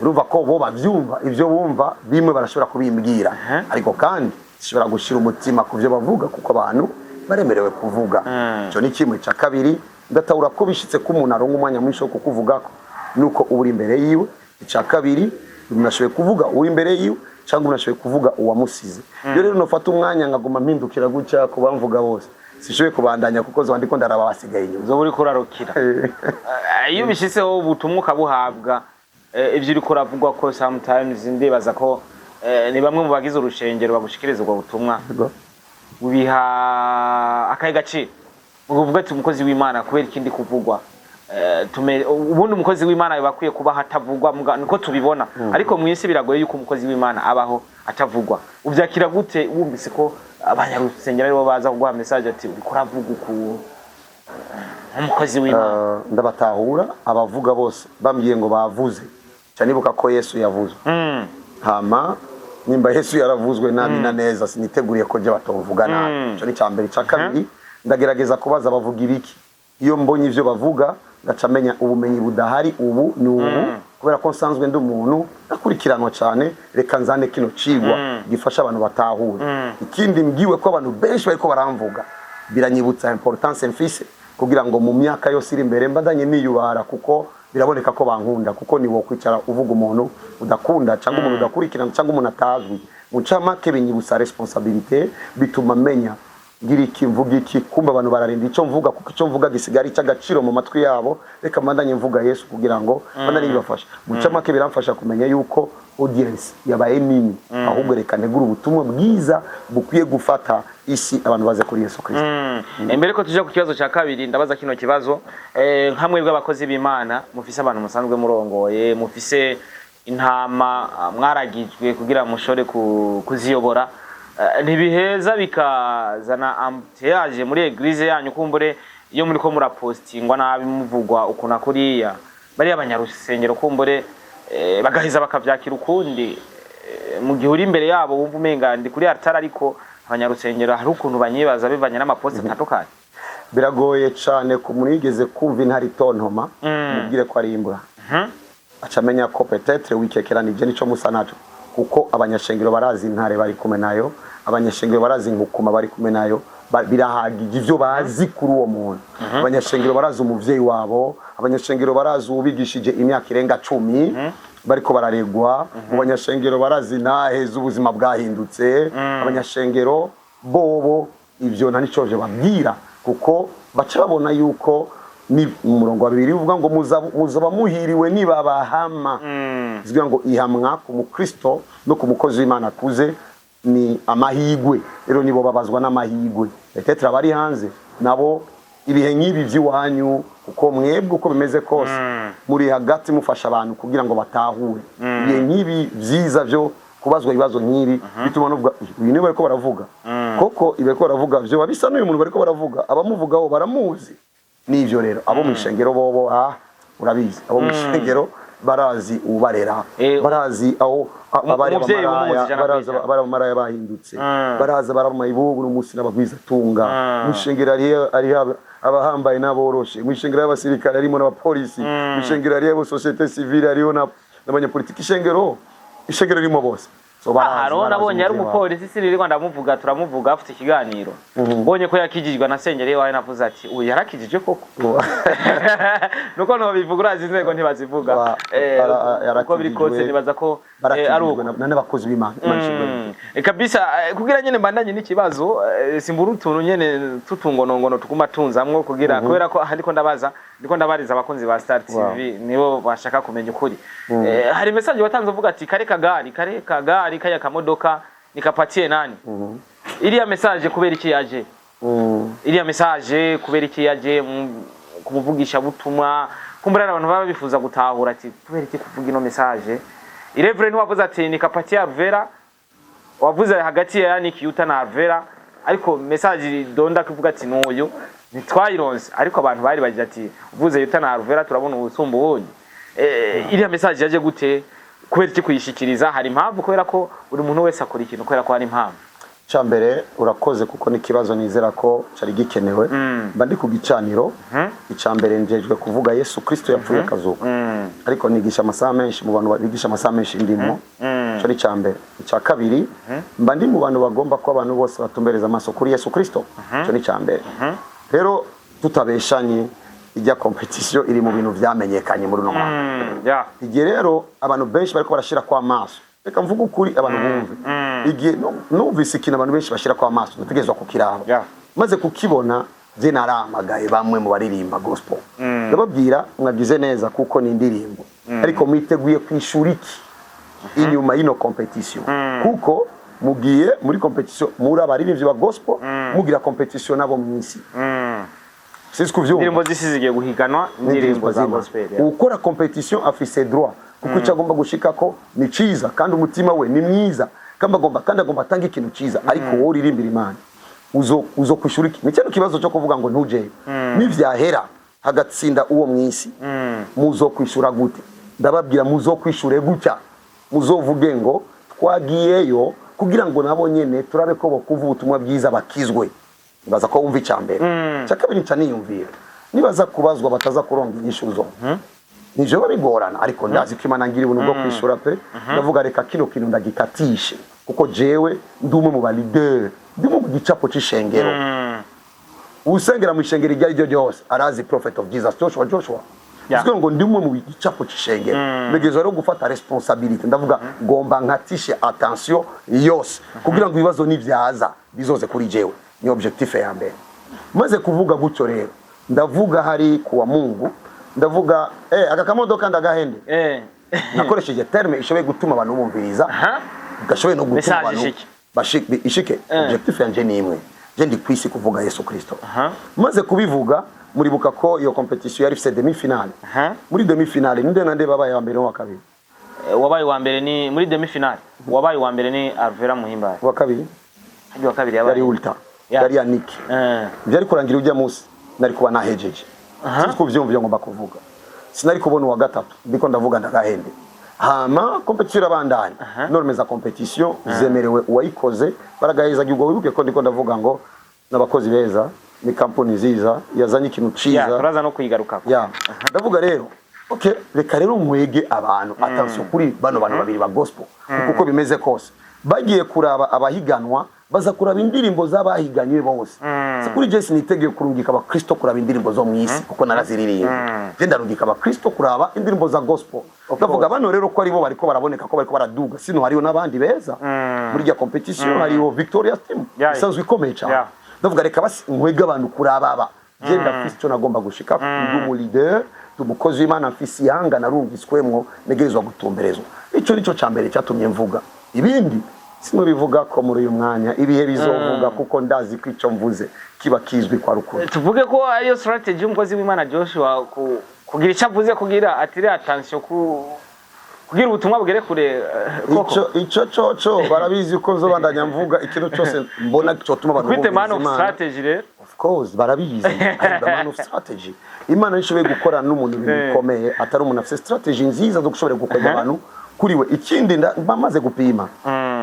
Urumva ko bo bavyumva, ibyo bumva bimwe barashobora kubimbwira, ariko kandi sishobora gushira umutima ku byo bavuga, kuko abantu baremerewe kuvuga. Icyo ni kimwe. Cya kabiri, ndatahura ko bishitse ko umuntu aronka umwanya mwinshi wo kukuvugako nuko uba uri imbere yiwe. Icya kabiri, umuntu ashoboye kuvuga uri imbere yiwe cyangwa umuntu ashoboye kuvuga uwamusize. Iyo rero nofata umwanya nkaguma mpindukira gutya ku bamvuga bose, sishoboye kubandanya, kuko zoba ndiko ndaraba basigaye inyuma. Uzoba uriko urarukira. Iyo ubishizeho ubutumwa ukabuhabwa, ibyo uriko uravugwa ko sometimes, ndibaza ko ni bamwe mu bagize urushengero bagushikiriza ubwo butumwa, ubiha akahe gaciro? Uvuga ati umukozi w'Imana, kubera ikindi kuvugwa, ubundi umukozi w'Imana yoba akwiye kubaho atavugwa, niko tubibona, ariko mu isi biragoye yuko umukozi w'Imana abaho atavugwa. Uvyakira gute wumvise ko abanyarusengero aribo baza kuguha message ati uriko uravuga uku nk'umukozi w'Imana? Ndabatahura abavuga bose. Bambwiye ngo bavuze cyane, nibuka ko Yesu yavuzwe. Hama nimba Yesu yaravuzwe nabi na neza, siniteguriye ko jya batovuga nabi. Icyo ni icya mbere. Icya kabiri, ndagerageza kubaza bavuga ibiki. Iyo mbonye ivyo bavuga, ngaca menya ubumenyi budahari ubu ni ubu, kubera ko nsanzwe ndi umuntu nakurikiranwa cyane, reka nzane kino cigwa gifasha abantu batahura. Ikindi, mbwiwe ko abantu benshi bariko baramvuga, biranyibutsa importance mfise, kugira ngo mu myaka yose iri imbere mbandanye niyubara, kuko biraboneka ko bankunda, kuko ni wo kwicara uvuga umuntu udakunda cyangwa umuntu udakurikirana cyangwa umuntu atazwi. Mu ncamake, binyibutsa responsabilité, bituma menya ngira iki, mvuga iki, kumva abantu bararinda icyo mvuga, kuko icyo mvuga gisigara icy'agaciro mu matwi yabo. Reka mbandanye mvuga Yesu kugira ngo mbandanye bibafasha. Mu ncamake, biramfasha kumenya yuko Audience yabaye nini, ahubwo reka ntegure ubutumwa bwiza bukwiye gufata isi, abantu baze kuri Yesu Kristo. Imbere ko tuja ku kibazo cya kabiri, ndabaza kino kibazo: nka mwebwe abakozi b'Imana mufise abantu musanzwe murongoye, mufise intama, mwaragijwe kugira mushobore kuziyobora, ntibiheza bikazana embouteillage muri église yanyu? Kumbure iyo muriko murapostingwa nabi, muvugwa ukuntu kuriya, bariya abanyarusengero kumbure bagaheza bakavyakira ukundi, mu gihe uri imbere yabo wumva umenga ndi kuri altare, ariko abanyarusengero hari ukuntu banyibaza bivanye n'amaposti atandukanye. Biragoye cyane ku muntu yigeze kumva intare itontoma, mubwire ko ari imbwa, aca amenya ko peut-être wikekeranije nico musa naco, kuko abanyashengero barazi intare bari kumwe nayo, abanyashengero barazi inkukuma bari kumwe nayo. Birahagije ivyo bazi kuri uwo muntu. Abanyashengero barazi umuvyeyi wabo, abanyashengero barazi uwubigishije imyaka irenga 10 bariko bararegwa mu banyashengero, barazi ntahe z'ubuzima bwahindutse. Abanyashengero bobo ivyo nta nico vyo babwira, kuko baca babona yuko ni umurongo wa bibiri uvuga ngo muzaba muhiriwe nibabahama. Zivuga ngo ihamwa ku mukristo no ku mukozi w'Imana akuze ni amahigwe. Rero nibo babazwa n'amahigwe, peut-être abari hanze nabo ibihe nk'ibi by'iwanyu, kuko mwebwe uko bimeze kose muri hagati mufasha abantu kugira ngo batahure. Ibihe nk'ibi byiza byo kubazwa ibibazo nk'ibi bituma nuvuga uyu niwe bariko baravuga koko, ibi bariko baravuga vyo bisa n'uyu muntu bariko baravuga, abamuvugaho baramuzi. N'ivyo rero abo mu ishengero bobo, urabizi, abo mu ishengero barazi ubarera, barazi aho abari Umuvyeyi abamaraya, w'umuzi ijana barazi kw'ijana. abari abamaraya bahindutse, barazi abari amayibubu n'umunsi n'abagwizatunga. Mu ishengero hariho abahambaye n'aboroshe, mu ishengero y'abasirikare harimo n'abapolisi, mu ishengero hariho abo société civile, hariho n'abanyapolitiki. Ishengero ririmo bose. So barazi, Hariho barazi nabonye ari umuvyeyi wabo. umupolisi, sinirirwa ndamuvuga, turamuvuga, afite ikiganiro, mbonye ko yakijijwe anasengera iwawe, navuze ati uyu yarakijijwe koko. Nuko ntobivuga, urazi inzego ntibazivuga. Uko biri kose nibaza ko ari uko. Barakijijwe n'abakozi b'Imana. Imana ishimwe. Kabisa, kugira nyene mbandanye n'ikibazo, simbura utuntu nyene tutungonongono tuguma tunzamwo kugira, kubera ko aha ndiko ndabaza, ndiko ndabariza abakunzi ba Star TV, nibo bashaka kumenya ukuri. Hari message watanze uvuga ati kare kagari, kare kagari, kaya kamodoka nikapatie nani? Iriya message kubera iki yaje? Iriya message kubera iki yaje kumuvugisha butumwa? Kumbura hari abantu baba bifuza gutahura ati kubera iki kuvuga ino message? Irevre ntiwavuze ati nikapatie Alvera, wavuze hagati ya Yannick Yuta na Alvera, ariko message donda kuvuga ati nuyu ntitwayironse, ariko abantu bari bagira ati uvuze Yuta na Alvera turabona ubusumba ubundi. Iriya message yaje gute? Kubera iki kuyishikiriza? Hari impamvu, kubera ko buri muntu wese akora ikintu kubera ko hari impamvu. Cya mbere, urakoze kuko ni ikibazo nizera ko cyari gikenewe. Mba ndi ku gicaniro. Icya mbere, njejwe kuvuga Yesu Kristo yapfuye akazuka, ariko nigisha amasaha menshi mu bantu bigisha amasaha menshi ndimo. Icyo ni icya mbere. Icya kabiri, mba ndi mu bantu bagomba ko abantu bose batumbereza amaso kuri Yesu Kristo. Icyo ni icya mbere. Rero tutabeshanye, ijya compétition iri mu bintu vyamenyekanye muri uno mwaka. Igihe rero abantu benshi bariko barashira kwa amaso, reka mvuge ukuri abantu bumve, igihe numvise ikintu abantu benshi bashira kwa amaso, ndategerezwa kukiraba. Maze kukibona, je narahamagaye bamwe mu baririmba gospel, ndababwira mwagize neza kuko ni indirimbo, ariko mwiteguye kwishura iki inyuma y'ino compétition? Kuko mugiye muri compétition muri abaririmbyi ba gospel, mugira compétition nabo mw'isi. Sinzi kuvyumva. Indirimbo z'isi zigiye guhiganwa n'indirimbo za gospel, yeah. Ukora compétition afise droit, kuko icyo agomba gushikako ni ciza kandi umutima we ni mwiza kandi agomba atanga ikintu ciza. Ariko wowe uririmbira Imana, uzo kwishura iki? Ni cyo kibazo cyo kuvuga ngo ntujeyo, nivyahera hagatsinda uwo mw'isi, muzo kwishura gute? Ndababwira, muzo kwishure gutya: muzovuge ngo twagiyeyo kugira ngo nabo nyene turabe ko bokumva ubutumwa bwiza bakizwe. Nibaza ko wumva icya mbere. Icya kabiri, nca niyumvira nibaza kubazwa bataza kuronga inyishuzo, nivyo biba bigorana, ariko ndazi ko Imana ngira ubuntu bwo kwishura pe. Ndavuga reka kino kintu ndagikatishe, kuko jewe ndi umwe mu ba leader, ndi umwe mu gicapo c'ishengero. Usengera mu ishengero iryo ari ryo ryose arazi Prophet of Jesus Joshua Joshua. Bivuga ngo ndi umwe mu gicapo c'ishengero, ntegerezwa rero gufata responsabilité. Ndavuga ngomba nkatishe attention yose kugira ngo ibibazo nivyaza bizoze kuri jewe. Ni objectif ya mbere. Maze kuvuga gutyo rero, ndavuga hari kuwa Mungu, ndavuga aka kamodoka ndagahende. Nakoresheje terme ishoboye gutuma abantu bumviriza, gashoboye no gutuma Message abantu ishike. ishike. Objectif yanje ni imwe: je ndi kwisi kuvuga Yesu Kristo. Maze kubivuga, muribuka ko iyo competition yari ifise demi finale. Muri demi finale ninde nande babaye wa mbere n'uwa kabiri? Wabaye wa mbere ni muri demi finale, wabaye wa mbere ni Alvera Muhimbare. Uwa kabiri? Hadi wa kabiri Yari yabaye Ulta. Yari Yannick. Byari kurangira ujya munsi nari kuba nahejeje. Sinzi ko uvyumva ibyo ngomba kuvuga. Sinari kubona uwa gatatu, ndiko ndavuga ndagahende. Hama competition irabandanya. Norme za competition zemerewe uwayikoze baragaheza gihugu. Wibuke ko ndiko ndavuga ngo n'abakozi beza, ni kampuni nziza yazanye ikintu ciza. Turaza no kuyigarukako. Ya, ndavuga rero, okay, reka rero mwege abantu attention kuri bano bantu babiri ba gospel, kuko bimeze kose bagiye kuraba abahiganwa, baza kuraba indirimbo z'abahiganywe bose. Si kuri Jesse nitegeye kurungika abakristo kuraba indirimbo zo mu isi, kuko naraziririmba. Je ndarungika abakristo kuraba indirimbo za gospel. Ndavuga bano rero ko aribo bariko baraboneka ko bariko baraduga, sino hariho n'abandi beza muri rya competition, hariho Victoria Team isanzwe ikomeye cyane. Ndavuga reka basi nkwege abantu kuraba aba. Je ndafise icyo nagomba gushika, ndi umu leader, ndi umukozi w'Imana, mfise ihanga narungiswemwo, ntegerezwa gutumberezwa. Ico nico ca mbere cyatumye mvuga. Ibindi sinubivuga ko muri uyu mwanya, ibihe bizovuga, kuko ndazi ko ico mvuze kiba kizwi kwa rukuri. Tuvuge ko ariyo strategy y'umukozi w'Imana Joshua kugira icyo avuze, kugira atire attention, ku kugira ubutumwa bugere kure, koko? Ico coco barabizi ko nzobandanya mvuga ikintu cyose mbona cyotuma abantu Kwite man bumviriza of Imana. strategy rero. Of course, barabizi, I'm the man of strategy. Imana nishoboye gukora n'umuntu ibintu bikomeye atari umuntu afite strategy nziza zo gushobora gukwega abantu kuri we. Ikindi bamaze gupima,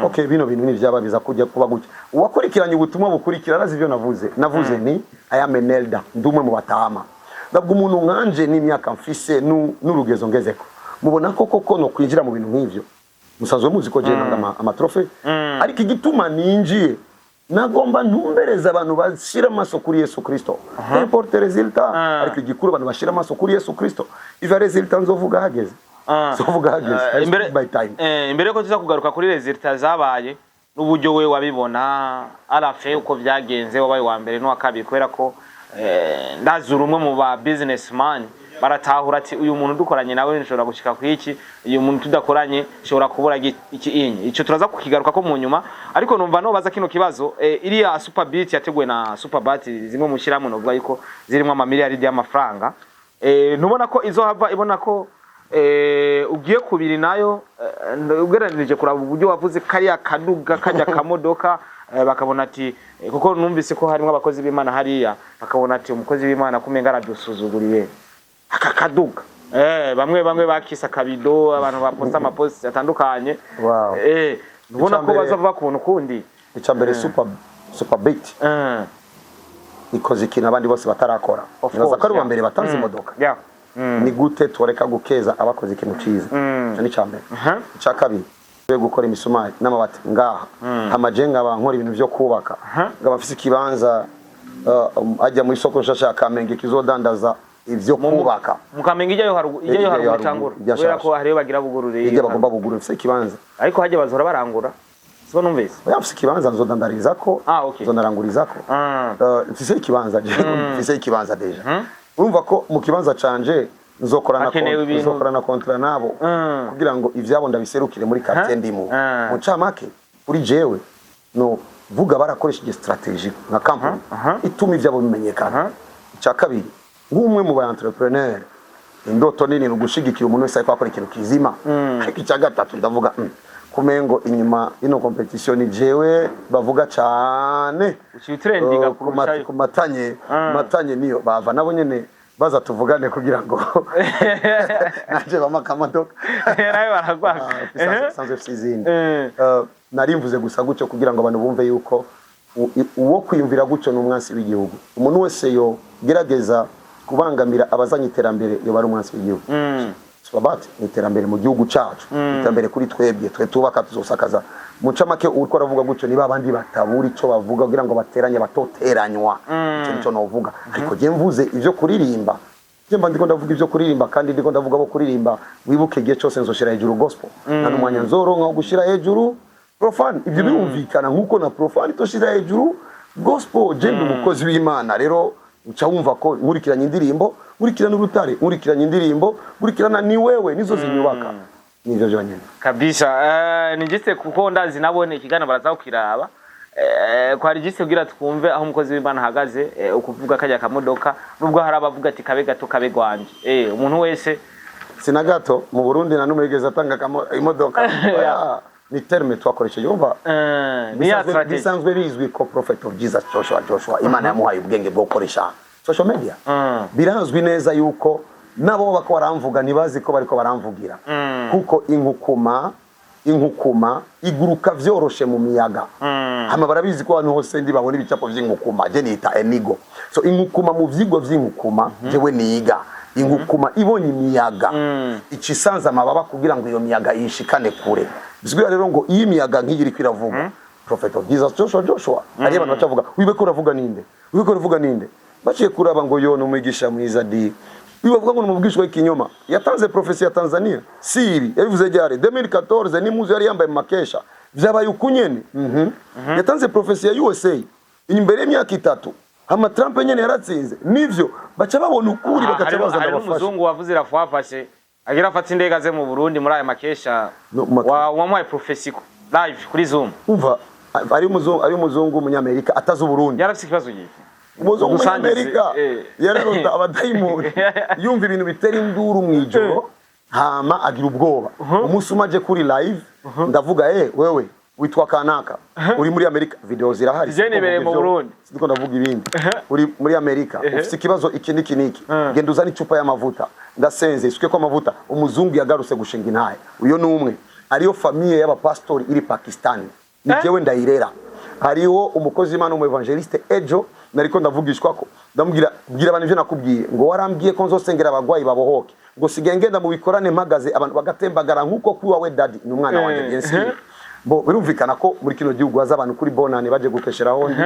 okay, bino bintu ni byaba biza kujya kuba gutya. Uwakurikiranye ubutumwa bukurikira arazi ibyo navuze. Navuze ni I am an elder, ndi umwe mu batama. Ndavuga umuntu nkanje n'imyaka mfise n'urugezo ngezeko, mubona ko koko no kwinjira mu bintu nk'ivyo? Musanzwe muzi ko je nanga ama trophée, ariko igituma ninjiye, nagomba ntumbereze abantu bashira amaso kuri Yesu Kristo, importe résultat. Ariko igikuru, abantu bashira amaso kuri Yesu Kristo. Ivya résultat nzovuga hageze. Nzovuga hageze. I Imbere speak by time. Imbere ko tuza kugaruka kuri résultat zabaye n'uburyo we wabibona arafe uko byagenze, wabaye wa mbere n'uwa kabiri, kubera ko ndazura umwe mu ba businessman baratahura ati uyu muntu dukoranye nawe nshobora gushika ku iki, uyu muntu tudakoranye nshobora kubura iki inye. Ico turaza kukigaruka ko mu nyuma, ariko numva no baza kino kibazo: iriya Super Beat yateguwe na Super Bat, zimwe mu shyirahamwe novuga yuko zirimo amamiliyaridi y'amafaranga, ntubona ko izohava ibona ko ugiye kubiri nayo, ugereranije kuraba uburyo wavuze kariya kaduga kajya kamodoka, bakabona ati kuko numvise ko harimo abakozi b'Imana hariya, bakabona ati umukozi w'Imana kumenga aradusuzuguriye aka kaduga, bamwe bamwe bakisa akabido, abantu baposta amaposti atandukanye. Ntubona ko bazava ku kuntu kundi? Icya mbere, Super Beat ikoze ikintu abandi bose batarakora. Of Nibaza ko ari course, uwa mbere batanze imodoka. Ni gute tureka gukeza abakoze ikintu cyiza? Icyo ni icya mbere. Icya kabiri, yo gukora imisumari n'amabati ngaha, hamaje nkaba nkora ibintu byo kubaka, nkaba mfise ikibanza ajya muri soko nshasha ya Kamenge kizodandaza ivyo kubaka. Mu Kamenge ijyayo haruguru, ijyayo Ijyayo haruguru haruguru, cyangwa ijya kubera ko nshasha. hariyo bagira bugurure. Ijya bagomba bugurura, mfise ikibanza. Ariko hajya bazora barangura, siko numvise? Oya, mfise ikibanza nzodandarizako. Ah, okay. Nzonarangurizako. Mfise ikibanza, mfise ikibanza déjà. Urumva ko mu kibanza canje nzokorana Hakenewe ibintu. Nzokorana contrat nabo kugira ngo ivyabo ndabiserukire muri quartier ndimo. Mu ncamake, kuri jewe no vuga barakoresheje strategy nka company ituma ivyabo bimenyekana. Icya kabiri, nk'umwe mu ba entrepreneur, indoto nini ni ugushigikira umuntu wese ariko akora ikintu kizima. Ariko icya gatatu, ndavuga kumengo inyuma ino competition ni jewe bavuga cane. Uciye utrendinga kurushayo. Ku matanye matanye niyo bava nabo nyene baza tuvugane kugira ngo nanje bampa akamodoka. Nawe baragwaka. Sanzwe mfise izindi. Nari mvuze gusa gutyo kugira ngo abantu bumve yuko uwo kwiyumvira gutyo ni umwansi w'igihugu. Umuntu wese yo gerageza kubangamira abazanye iterambere yoba ari umwansi w'igihugu. Superbat ni iterambere mu gihugu cacu, iterambere kuri twebwe, twe tubaka tuzosakaza. Mu ncamake, uriko aravuga gutyo niba abandi batabura ico bavuga kugira ngo bateranye batoteranywa. Ico nico novuga. Ariko je mvuze ivyo kuririmba, je mba ndiko ndavuga ivyo kuririmba, kandi ndiko ndavuga bo kuririmba. Wibuke igihe cyose nzoshira hejuru gospel, nta n'umwanya nzoronka wo gushira hejuru profane. Ibyo birumvikana, nkuko na profane itoshira hejuru gospel. Je ndi umukozi w'Imana rero. Uca wumva ko nkurikiranye indirimbo, nkurikirana urutare, nkurikiranye indirimbo, nkurikirana ni wewe, nizo zinyubaka, nivyo vyonyene. Kabisa. Ni juste kuko ndazi nabone ikiganiro baraza kukiraba. Kwari juste kugira twumve aho umukozi w'Imana ahagaze, ukuvuga kajya kamodoka, nubwo hari abavuga ati kabe gato kabe gwanje, umuntu wese. Sina gato mu Burundi na numwe yigeze atanga imodoka. Oya, ni terme twakoresheje, yumva. Ni ya Bisanzwe strategy. Bisanzwe bizwi ko Prophet of Jesus Joshua, Imana yamuhaye ubwenge bwo gukoresha social media. Birazwi neza yuko nabo bako baramvuga ntibazi ko bariko baramvugira, kuko inkukuma iguruka vyoroshe mu miyaga. Hama barabizi ko ahantu hose ndi babona ibicapo vy'inkukuma. Je nita enigo, so inkukuma mu vyigwa vy'inkukuma jewe niga, inkukuma ibonye imiyaga ica isanza amababa kugira ngo iyo miyaga yishikane kure. Bisigura rero ngo iyo imiyaga nk'iyi iriko iravuga Prophet of Jesus Joshua, hariyo abantu bacavuga wibe ko uravuga ninde, wibe ko uravuga ninde, baciye kuraba ngo yo ni umwigisha mwiza di. Uyu bavuga ngo ni umubwishwa w'ikinyoma yatanze prophétie ya Tanzania, si ibi yabivuze ryari? 2014 n'impuzu yari yambaye mu makesha vyabaye ukunyene. Yatanze prophétie ya USA imbere y'imyaka 3, hama Trump nyene yaratsinze, nivyo baca babona ukuri, bagaca bazana hari abafasha. N'umuzungu wavuze irafwafashe agira afata indege aze mu Burundi muri aya makesha. No, wamuhaye prophétie live kuri Zoom. Umva, ari umuzungu w'umunyamerika atazi Uburundi. Yarafise ikibazo giki? Umuzungu Dusangize, w'umunyamerika yararota abadayimoni, yumva ibintu bitera induru mu ijoro, hama agira ubwoba. Umunsi umwe aje kuri live, ndavuga: "Wewe witwa kanaka, uri muri Amerika, video zirahari." Je nibereye mu Burundi. Sindiko ndavuga ibindi. Uri muri Amerika, ufite ikibazo iki n'iki n'iki, genda uzane icupa y'amavuta, ndasenze isuke ko amavuta. Umuzungu yagarutse gushinga intahe. Uyo ni umwe. Ariyo famille y'abapastori iri Pakistan, ni jewe ndayirera. Hariho umukozi w'Imana w'umu évangéliste, ejo nariko ndavugishwa ko ndamubwira: "Bwira abantu ivyo nakubwiye, ngo warambwiye ko nzosengera abagwayi babohoke, ngo sigaye ngenda mu bikorane mpagaze abantu bagatembagara nkuko kuri wawe daddy." Ni umwana wanje, bien sûr. Bo birumvikana ko muri kino gihugu haza abantu kuri bonane baje gukesheraho ndi,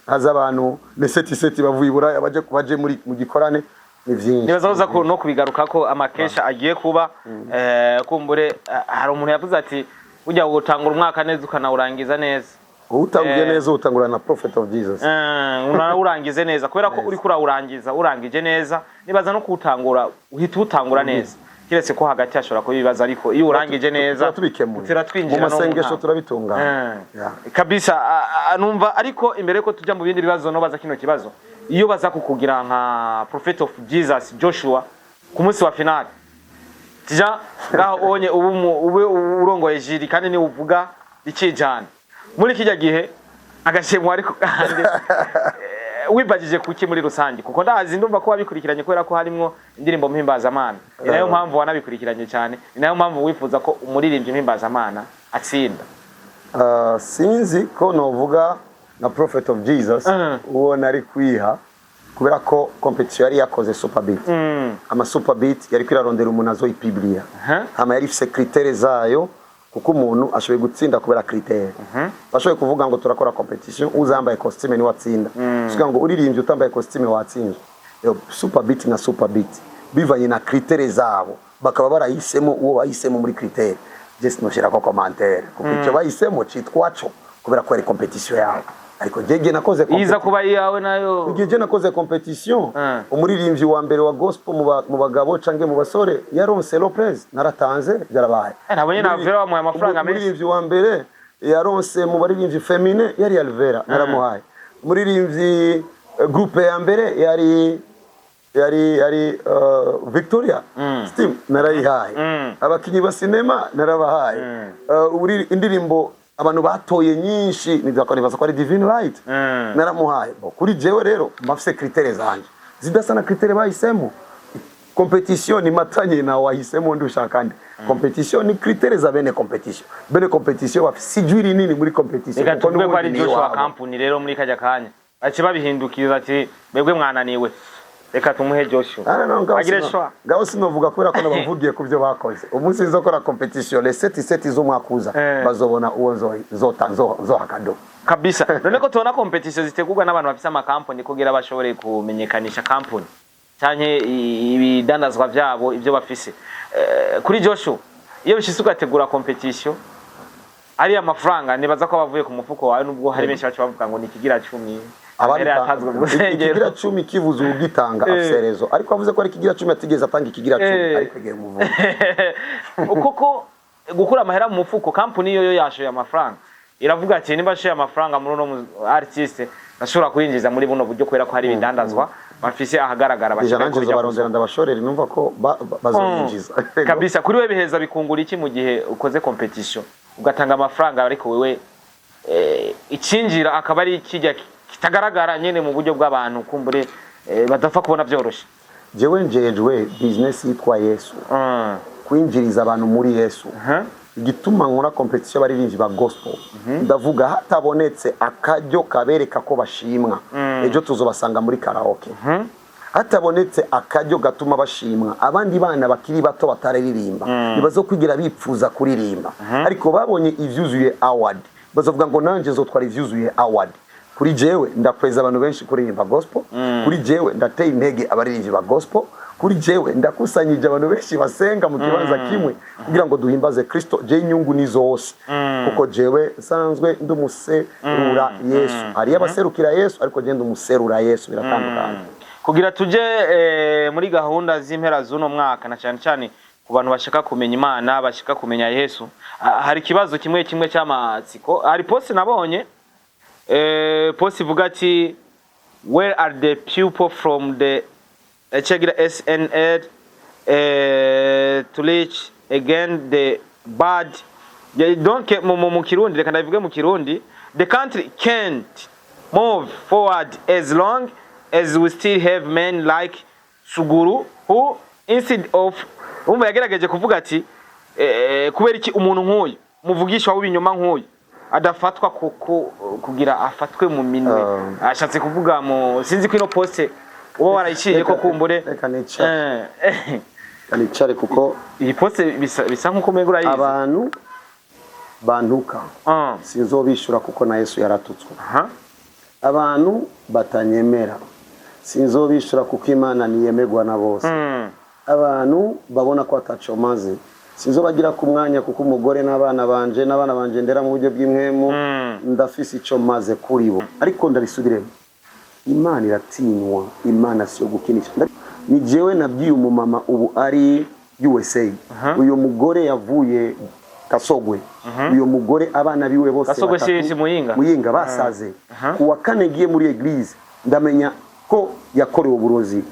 haza abantu les sept sept bavuye i Buraya baje muri mu gikorane, ni vyinshi. Nibaza kuza ko no kubigaruka ko amakesha agiye kuba, kumbure, hari umuntu yavuze ati ujya gutangura umwaka neza ukanawurangiza neza. Utanguye neza utangura na Prophet of Jesus. Unawurangize neza kubera ko uriko urawurangiza urangije neza, nibaza no kuwutangura uhita uwutangura neza, kiretse ko hagati hashobora kuba ibibazo, ariko iyo urangije neza Tuba tubikemuye tutera mu twinjira no mu masengesho, ntango. turabitunganya. Yeah. Kabisa. Numva ariko imbere yuko tujya mu bindi bibazo no baza kino kibazo: iyo baza kukugira nka Prophet of Jesus Joshua ku munsi wa finale, tija ngaho onye ubu ube urongoye jury kandi ni uvuga ikijana muri kijya gihe agashimwa, ariko kandi wibajije kuki muri rusange? Kuko ndazi ndumva ko wabikurikiranye kubera ko harimwo indirimbo mpimbazamana, ni nayo mpamvu wanabikurikiranye cyane, ni nayo mpamvu wifuza ko umuririmbyi mpimbazamana atsinda. Sinzi ko novuga na Prophet of Jesus uwo nari kwiha, kubera ko compétition yari yakoze super beat, ama super beat yari kwirarondera umuntu azoyipibliya, hama yari ifise critères zayo, kuko umuntu ashoboye gutsinda kubera critère. Bashoboye kuvuga ngo turakora compétition, uzambaye costume niwe atsinda. Kugira ngo uririmbye utambaye costume watsinzwe. Yo, super beat na super beat bivanye na critères zabo, bakaba barahisemo uwo bahisemo muri critère. Je sinoshirako commentaire kuko icyo bahisemo citwa co, kubera ko ari compétition yabo, ariko jewe nakoze iza kuba iyawe nayo. Igihe je nakoze compétition, umuririmbyi wa mbere wa gospel mu bagabo canke mu basore yaronse Lopez, naratanze, byarabaye. Nabonye na Alvera bamuhaye amafaranga menshi. Umuririmbyi wa mbere yaronse mu baririmbyi féminin yari Alvera, naramuhaye. Umuririmbyi groupe ya mbere yari Victoria Steam, narayihaye. Abakinyi ba sinema narabahaye. Indirimbo abantu batoye nyinshi nibaza ko ari Divine Light, naramuhaye. Bo, kuri jewe rero mbafise critères zanje zidasa na critères bahisemo. Compétition ni matanye na wahisemo ndi ushaka nde. Compétition ni critères za bene compétition. Bene compétition bafise ijwi rinini muri compétition, Reka kuko tuvuge ko ari n'ubundi ni Joshua iwabo. Company rero muri kajya kanya bace babihindukiriza ati mwebwe mwananiwe, reka tumuhe Joshua. Ah, no, ngaho Agire choix. Ngaho sinovuga kubera ko nabavugiye ku byo bakoze. Umunsi nzokora compétition les 7 7 z'umwaka uza, bazobona uwo nzota nzoha cadeau. Kabisa. None ko tubona compétition zitegurwa n'abantu bafise amakampani kugira bashobore kumenyekanisha kampani canke ibidandazwa vyabo, ibyo bafise, kuri Joshua iyo bishitse ugategura compétition, ariya mafaranga nibaza ko abavuye ku mufuko wawe, nubwo hari benshi baca bavuga ngo ni ikigira cumi. Amahera yatanzwe mu rusengero. Ikigira cumi kivuze ugitanga afise raison, ariko avuze ko ari ikigira cumi atigeze atanga ikigira cumi, ariko igihe muvuga. Kuko gukura amahera mu mufuko, kampuni yo yashoye amafaranga, iravuga ati nimba nshoye amafaranga muri uno artiste, ndashobora kuyinjiza muri buno buryo, kubera ko hari ibidandazwa bafise ahagaragara Deja bashaka nanje ko bijya. nzobarondera, ndabashorera, numva ko bazoyinjiza. Kabisa. Kuri we biheza bikungura iki mu gihe ukoze competition ugatanga amafaranga, ariko wewe icinjira akaba ari kijya kitagaragara nyene mu buryo bw'abantu, kumbure badapfa kubona vyoroshe? Jewe njejwe business yitwa Yesu, kwinjiriza abantu muri Yesu. Igituma nkora competition y'abaririmbyi ba gospel, ndavuga hatabonetse akaryo kabereka ko bashimwa, ejo tuzobasanga muri karaoke. Hatabonetse akaryo gatuma bashimwa, abandi bana bakiri bato batararirimba ntibazokwigira bipfuza kuririmba, ariko babonye ivyuzuye award bazovuga ngo nanje nzotwara ivyuzuye award. Kuri jewe ndakweza abantu benshi kuririmba gospel, kuri jewe ndateye intege abaririmbyi ba gospel, kuri jewe ndakusanyije abantu benshi basenga mu kibanza kimwe kugira ngo duhimbaze Kristo. Je inyungu ni zose, kuko jewe nsanzwe ndumuserura Yesu. Hariyo abaserukira Yesu, ariko je ndumuserura Yesu, biratandukanye. Kugira tuje muri gahunda z'impera z'uno mwaka, na cyane cyane ku bantu bashaka kumenya Imana, bashaka kumenya Yesu, hari ikibazo kimwe kimwe cy'amatsiko. Hari post nabonye, post ivuga ati "Where are the people from the Chegira SNL to reach again the bad?" Donc mu Kirundi, reka ndabivuge mu Kirundi: "The country can't move forward as long as we still have men like Suguru who instead of", umva, yagerageje kuvuga ati kubera iki umuntu nk'uyu muvugisha w'ibinyoma nk'uyu adafatwa kuko kugira afatwe mu minwe? Ashatse kuvuga mu, sinzi ko ino poste uba warayiciye ko kumbure. Reka nicare. Reka nicare kuko Iyi poste bisa nkuko umengo urayizi. Abantu bantuka sinzobishura, kuko na Yesu yaratutswe. Abantu batanyemera sinzobishura, kuko Imana niyemerwa na bose. Abantu babona ko ataco maze sinzobagira ku mwanya, kuko umugore n'abana banje ndera mu buryo bw'impwemu, ndafise ico maze kuri bo. Ariko ndabisubiremo, Imana iratinywa, Imana siyo gukinisha. Ni jewe nabwiye umumama ubu ari USA, uyu mugore yavuye Kasogwe, uyu mugore abana biwe bose Kasogwe batatu, si Muyinga? Muyinga, basaze. Ku wa kane ngiye muri église, ndamenya ko yakorewe uburozi.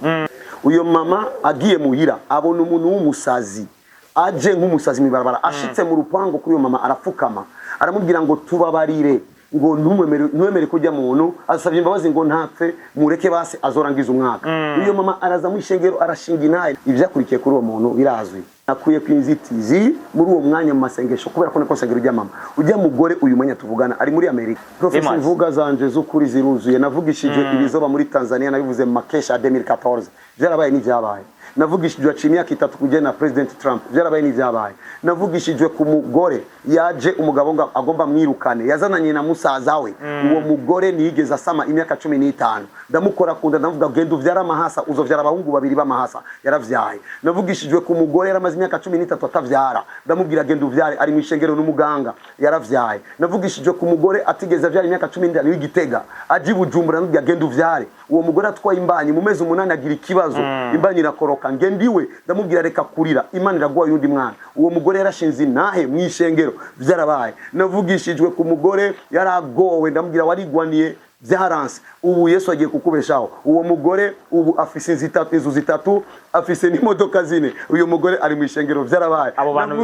Uyo mama agiye muhira, abona umuntu w'umusazi aje nk'umusazi mw'ibarabara, ashitse mu rupangu kuri uyo mama, arafukama, aramubwira ngo tubabarire, ngo ntumwemere, ntiwemere kujya muntu asabye imbabazi, ngo ntapfe, mureke base azorangiza umwaka. Uyo mama araza mu ishengero, arashinga intahe. Ivyakurikiye kuri uwo muntu birazwi. Nakuye ku inzitizi muri uwo mwanya mu masengesho, kubera ko niko nsengero ujya mama ujya mugore. Uyu mwanya tuvugana ari muri Amerika. Professor, Imazi. imvuga zanje z'ukuri ziruzuye. Navugishijwe ibizoba muri Tanzania, nabivuze mu makesha ya 2014, vyarabaye n'ivyabaye. Navugishijwe aciye imyaka 3 kugena na President Trump, vyarabaye n'ivyabaye. Navugishijwe ku mugore yaje umugabo ngo agomba mwirukane, yazananye na musaza we. Uwo mugore ntiyigeze asama imyaka 15, ndamukora kunda, ndavuga genda uvyara amahasa, uzovyara abahungu babiri b'amahasa, yaravyaye. Navugishijwe ku mugore yaramaze imyaka 13 atavyara, ndamubwira genda uvyare, ari mu ishengero n'umuganga, yaravyaye. Navugishijwe ku mugore atigeze avyara imyaka 15 w'Igitega, aje i Bujumbura, ndamubwira genda uvyare. Uwo mugore atwaye imbanyi, mu mezi 8 agira ikibazo, imbanyi irakoroka, ngenda iwe, ndamubwira reka kurira, Imana iraguha yundi mwana. Uwo mugore yarashinze intahe mu ishengero, vyarabaye. Navugishijwe ku mugore yaragowe, ndamubwira warigwaniye byaranse, ubu Yesu agiye kukubeshaho. Uwo mugore ubu afise inzu zitatu, afise n'imodoka zine. Uyu mugore ari mu ishengero, vyarabaye. Abo bantu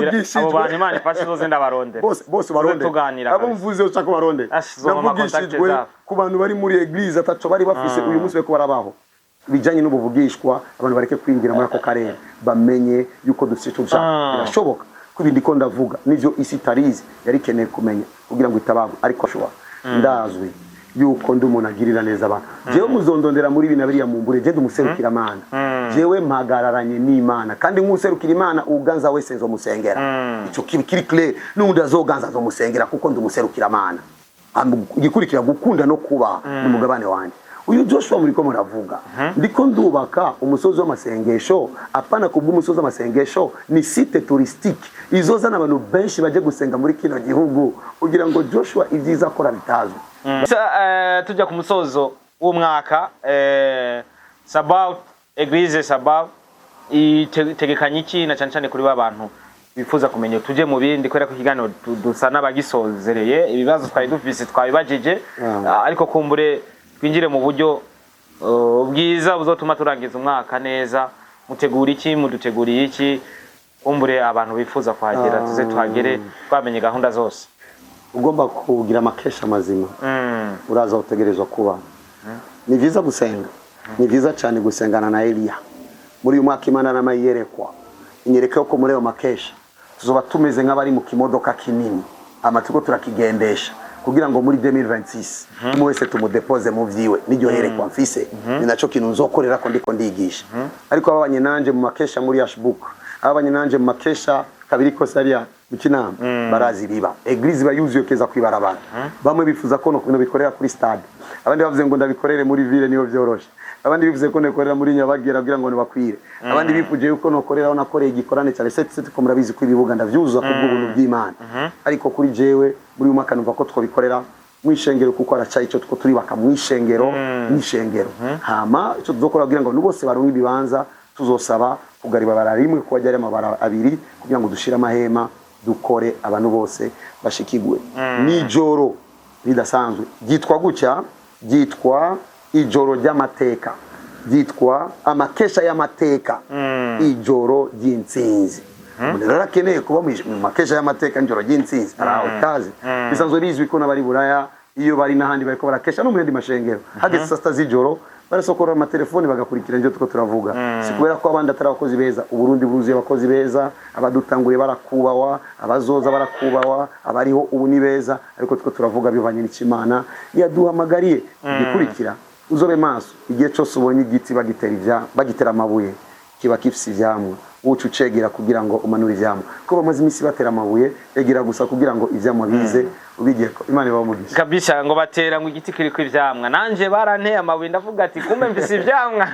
Imana ifashe zose ndabarondera. Bose bose baronde. Tuganira Abo kabisa. mvuze ushaka baronde. Ash, zoma ama contact Navugishijwe zabo. ku bantu bari muri église ataco bari bafise, uyu munsi bariko barabaho. Bijanye n'ubuvugishwa, abantu bareke kwinjira muri ako karere, bamenye yuko dufite icyo dushaka. Birashoboka ko ibindi ko ndavuga nivyo isi itarizi, yari ikeneye kumenya kugira ngo itabagwe. Ariko sure, ndazwi yuko ndi umuntu agirira neza abantu. Jewe muzondondera muri ibi na biriya, mumbure, je ndi umuserukira Mana. Jewe mpagararanye n'Imana, kandi nk'userukira Imana, uganza wese nzomusengera. Ico kiri kiri clair, n'undi azoganza nzomusengera, kuko ndi umuserukira Mana. Igikurikira gukunda no kubaha n'umugabane wanjye. Uyu Joshua muriko muravuga, ndiko ndubaka umusozi w'amasengesho, apana kubw'umusozi w'amasengesho, ni site touristique izozana abantu benshi baje gusenga muri kino gihugu, kugira ngo Joshua ibyiza akora bitazwi. Sa, tujya ku musozo. w'umwaka, Sabaut, Eglise Sabaut itegekanye iki, na cyane cyane kuri ba bantu bifuza kumenya? Tuje mu bindi kubera ko ikiganiro dusa n'abagisozereye, ibibazo twari dufise twabibajije. Ariko kumbure twinjire mu buryo bwiza buzotuma turangiza umwaka neza. Mutegura iki? Muduteguriye iki? Kumbure abantu bifuza kuhagera, tuze tuhagere twamenye gahunda zose. Ugomba kugira amakesha mazima, uraza utegerezwa kuba. Ni byiza gusenga, ni byiza cyane gusengana na Eliya. Muri uyu mwaka Imana n'amayerekwa inyereka ko muri ayo makesha tuzoba tumeze nk'abari mu kimodoka kinini, amatsiko turakigendesha kugira ngo muri 2026 umwe wese tumudepoze mu vyiwe. Niryo yerekwa mfise, ni naco kintu nzokorera ko ndiko ndigisha. Ariko ababanye nanje mu makesha muri Ashbook, ababanye nanje mu makesha kabiri kose hariya mu Kinama, barazi biba église iba yuzuye keza kwibarabara. Bamwe bifuza ko no bikorera kuri stade, abandi bavuze ngo ndabikorere muri ville niyo vyoroshe, abandi bivuze ko nokorera muri Nyabagera kugira ngo nibakwire, abandi bifuje yuko nokorera aho nakoreye igikorane cyane sept sept, ko murabizi ko ibibuga ndavyuzuza kubw'ubuntu bw'Imana. Ariko kuri jewe, muri uyu mwaka numva ko twobikorera mwishengero, kuko aracaye icyo two turibaka mwishengero, mwishengero. Hama icyo tuzokora kugira ngo bose baronke ibibanza, tuzosaba kugara ibabara rimwe kuba ryari amabara abiri kugira ngo dushire amahema, dukore abantu bose bashikigwe. Nijoro ridasanzwe ryitwa gutya, ryitwa ijoro ry'amateka, ryitwa amakesha y'amateka, ijoro ry'intsinzi. Umuntu rero akeneye kuba mu makesha y'amateka, ijoro ry'intsinzi, araho ikaze. Bisanzwe bizwi ko n'abari Buraya, iyo bari n'ahandi bariko barakesha no mu yandi mashengero, hageze saa sita z'ijoro barasokora amatelefoni bagakurikira ibyo tuko turavuga. Si kubera ko abandi atari abakozi beza. Uburundi buruzuye abakozi beza, abadutanguye barakubahwa, abazoza barakubahwa, abariho ubu ni beza, ariko tuko turavuga bivanye n'Ikimana yaduhamagariye. Igikurikira, uzobe maso igihe cyose ubonye igiti bagitera ivya bagitera amabuye, kiba gifise ivyamwa. Uca ucegera kugira ngo umanure ivyamwa, ko bamaze iminsi batera amabuye, egera gusa kugira ngo ivyamwa bize ubigiye ko Imana ibahe umugisha. Kabisa, ngo batera ngo igiti kiriko ivyamwa. Nanje baranteye amabuye, ndavuga ati kumbe mfise ivyamwa.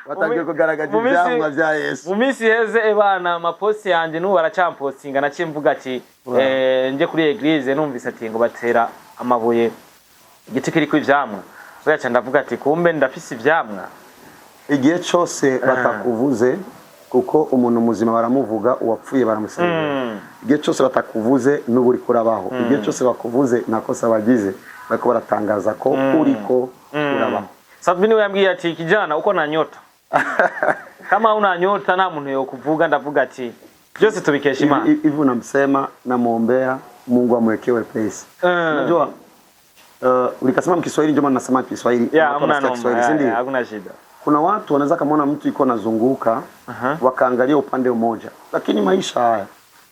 Batangiye kugaragaza Mu minsi- ivyamwa vya Yesu. Mu minsi iheze, ebana, amaposti yanje n'ubu baracampostinga. Naciye mvuga ati nje kuri église, numvise ati ngo batera amabuye igiti kiriko ivyamwa. Buriya ndavuga ati kumbe ndafise ivyamwa. Igihe cyose batakuvuze, kuko umuntu muzima baramuvuga, uwapfuye baramusengera. Igihe cyose batakuvuze n'ubu uriko urabaho. Igihe cyose bakuvuze, nta kosa bagize, bariko baratangaza ko uriko urabaho. Sabini we yambwiye ati kijana, uko na nyota, kama una nyota nta muntu yokuvuga. Ndavuga ati byose tubikesha Imana. Hivi hivi unamsema, namwombea Mungu amwekee wepesi. Unajua, ulikasema mkiswahili, ndio maana nasema Kiswahili. Ya, Watu hamna wanasikia noma. Kiswahili, si ndio? Ya, hakuna shida. Kuna watu wanaweza kamaona mtu iko nazunguka, wakaangalia upande mmoja, lakini maisha haya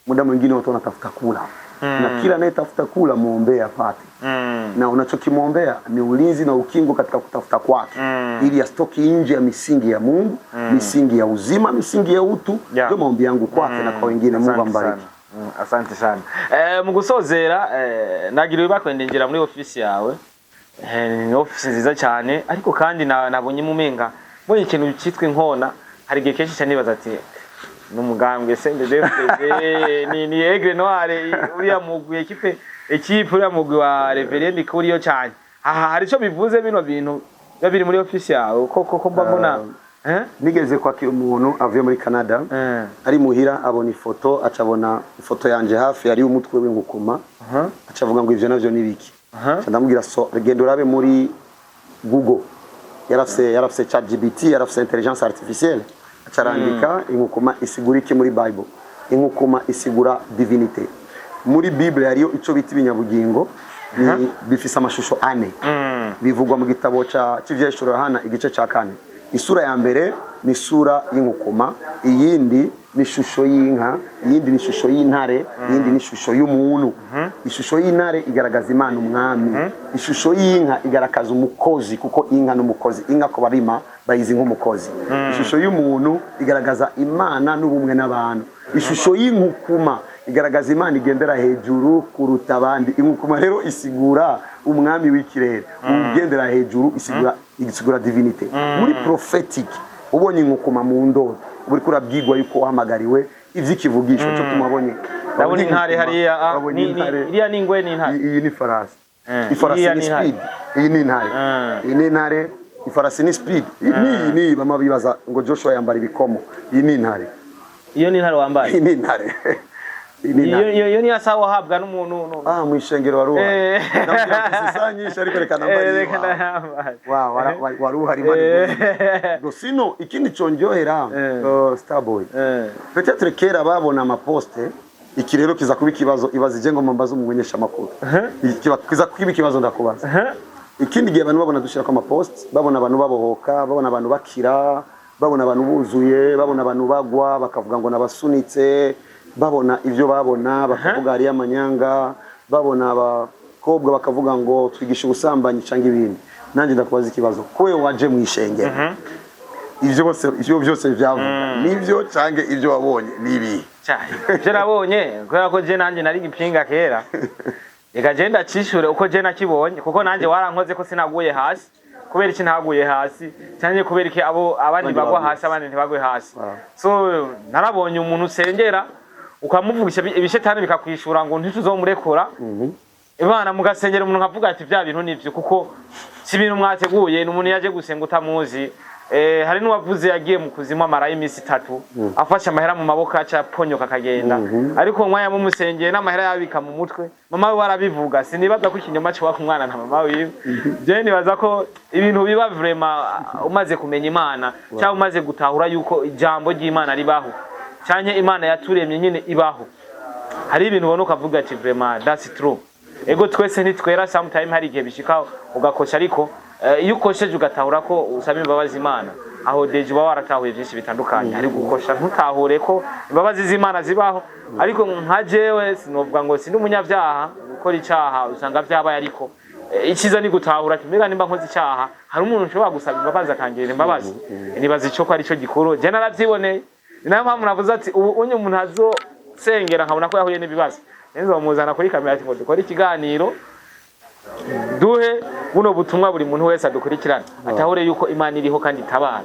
muda mwingine watu wanatafuta kula, na kila anayetafuta kula muombee apate, na unachokimwombea ni ulinzi na ukingo katika kutafuta kwake, ili asitoki nje ya misingi ya Mungu, misingi ya uzima, misingi ya utu. Ndio maombi yangu kwake na kwa wengine. Mungu Asante ambariki. sana. Asante sana. Mu gusozera, nagira ibibakwende ngira muri ofisi yawe. Ni ofisi nziza cyane, ariko kandi nabonye mumenga mbonye ikintu cyitwa inkona. Hari igihe kenshi cyane nibaza ati ni umugambwe CNDD-FDD, ni Aigle Noir, uriya mugwi, équipe uriya mugwi wa Reverend kuriyo cyane. Aha hari ico bivuze bino bintu biba biri muri ofisi yawe, ko mba mbona? Nigeze kwakira umuntu avuye muri Canada, ari muhira, abona ifoto, acabona ifoto yanje hafi yari umutwe w'inkukuma, acavuga ngo ivyo navyo ni biki? Aca ndamubwira so genda urabe muri Google. Yarafise ChatGPT, yarafise intelligence artificielle, acarandika inkukuma isigura iki muri Bible. Inkukuma isigura divinité. Muri Bible hariyo ico bita ibinyabugingo, ni bifise amashusho ane, bivugwa mu gitabo ca c'Ivyahishuro Yohana igice ca kane. Isura ya mbere ni isura y'inkukuma, iyindi ni ishusho y'inka, iyindi ni ishusho y'intare, iyindi ni ishusho y'umuntu. Ishusho y'intare igaragaza Imana umwami, ishusho y'inka igaragaza umukozi, kuko inka n'umukozi, inka ku barima bayizi nk'umukozi. Ishusho y'umuntu igaragaza Imana n'ubumwe n'abantu. Ishusho y'inkukuma igaragaza Imana igendera hejuru kuruta abandi. Inkukuma rero isigura umwami w'ikirere ugendera hejuru, isigura divinité. Muri prophetic, ubonye inkukuma mu ndoto, uba uriko urabwirwa yuko wahamagariwe ivy'ikivugisho cyo tumabonye. Ndabona intare hariya, Wabonye intare. Iriya ni ingwe, ni intare? Iyi ni farasi. Ifarasi Iriya ni ni intare. speed. Iyi ni intare. Iyi ni intare. Ifarasi ni speed. Niyi bama bibaza ngo Joshua yambara ibikomo. Iyi ni intare. Iyo ni intare wambaye? Iyi ni intare. Iyi ni intare. Iyo niyo sawa wahabwa n'umuntu Ah, mu ishengero wari uhari. Ndabwira mfise isaha nyinshi, ariko reka nambare Reka iwawe. ndayambaye. Wari uhari, Imana iguhe. Ngo sino ikindi conryohera, Starboy, peut-être kera babona amaposte. Iki rero kiza kuba ikibazo. Ibaza ije ngo mbaze umumenyesha amakuru. Kiza kuba ikibazo, ndakubaza. Ikindi gihe abantu babona dushirako amaposte, babona abantu babohoka, babona abantu bakira, babona abantu buzuye, babona abantu bagwa, bakavuga ngo nabasunitse. Babona ibyo babona, bakavuga hariyo amanyanga. Babona abakobwa, bakavuga ngo twigisha ubusambanyi cyangwa ibindi. Nanjye ndakubaza ikibazo: ko wewe waje mu ishengero, ivyo bose, ivyo byose byavuga nibyo, canke ibyo wabonye ni ibihe? Ivyo nabonye, kubera ko je nanjye nari igipinga kera, reka je ndacishure uko je nakibonye, kuko nanjye warankoze ko sinaguye hasi. Kubera iki ntaguye hasi, cyangwa kubera iki abo abandi Abandi bagwa baguye. hasi, abandi ntibagwe hasi? Ah. So narabonye umuntu usengera, ukamuvugisha, ibishetani bikakwishura ngo ntituzomurekura. Imana mugasengera umuntu, nkavuga ati bya bintu nivyo, kuko si ibintu mwateguye, ni umuntu yaje gusenga utamuzi. Hari n'uwavuze yagiye mu kuzimu amarayo iminsi 3, afashe amahera mu maboko, aca aponyoka akagenda. Ariko umwanya mumusengeye n'amahera yabika mu mutwe, mama we warabivuga. Sinibaza ko ikinyoma kiba ku mwana na mama wiwe. Je nibaza ko ibintu biba vraiment umaze kumenya Imana, cyangwa umaze gutahura yuko ijambo ry'Imana ribaho, canke Imana yaturemye nyine ibaho, hari ibintu ubona ukavuga ati vraiment that's true. Ego, twese ntitwera. Sometime hari igihe bishika ugakosha, ariko iyo ukosheje ugatahura ko usaba imbabazi Imana, aho déjà uba waratahuye byinshi bitandukanye. Hari gukosha ntutahure ko imbabazi z'Imana zibaho. Ariko nka jewe sinovuga ngo sindi umunyabyaha. Gukora icaha usanga vyabaye, ariko icyiza ni gutahura ati mbega nimba nkoze icyaha, hari umuntu ushobora gusaba imbabazi akangirira imbabazi. Nibaza ico ko ari cyo gikuru. Je naravyiboneye, ni nayo mpamvu navuze ati ubu unye umuntu azosengera nkabona ko yahuye n'ibibazo, nzomuzana kuri kamera ati ngo dukore ikiganiro, duhe buno butumwa buri muntu wese adukurikirana, atahure yuko Imana iriho kandi itabara.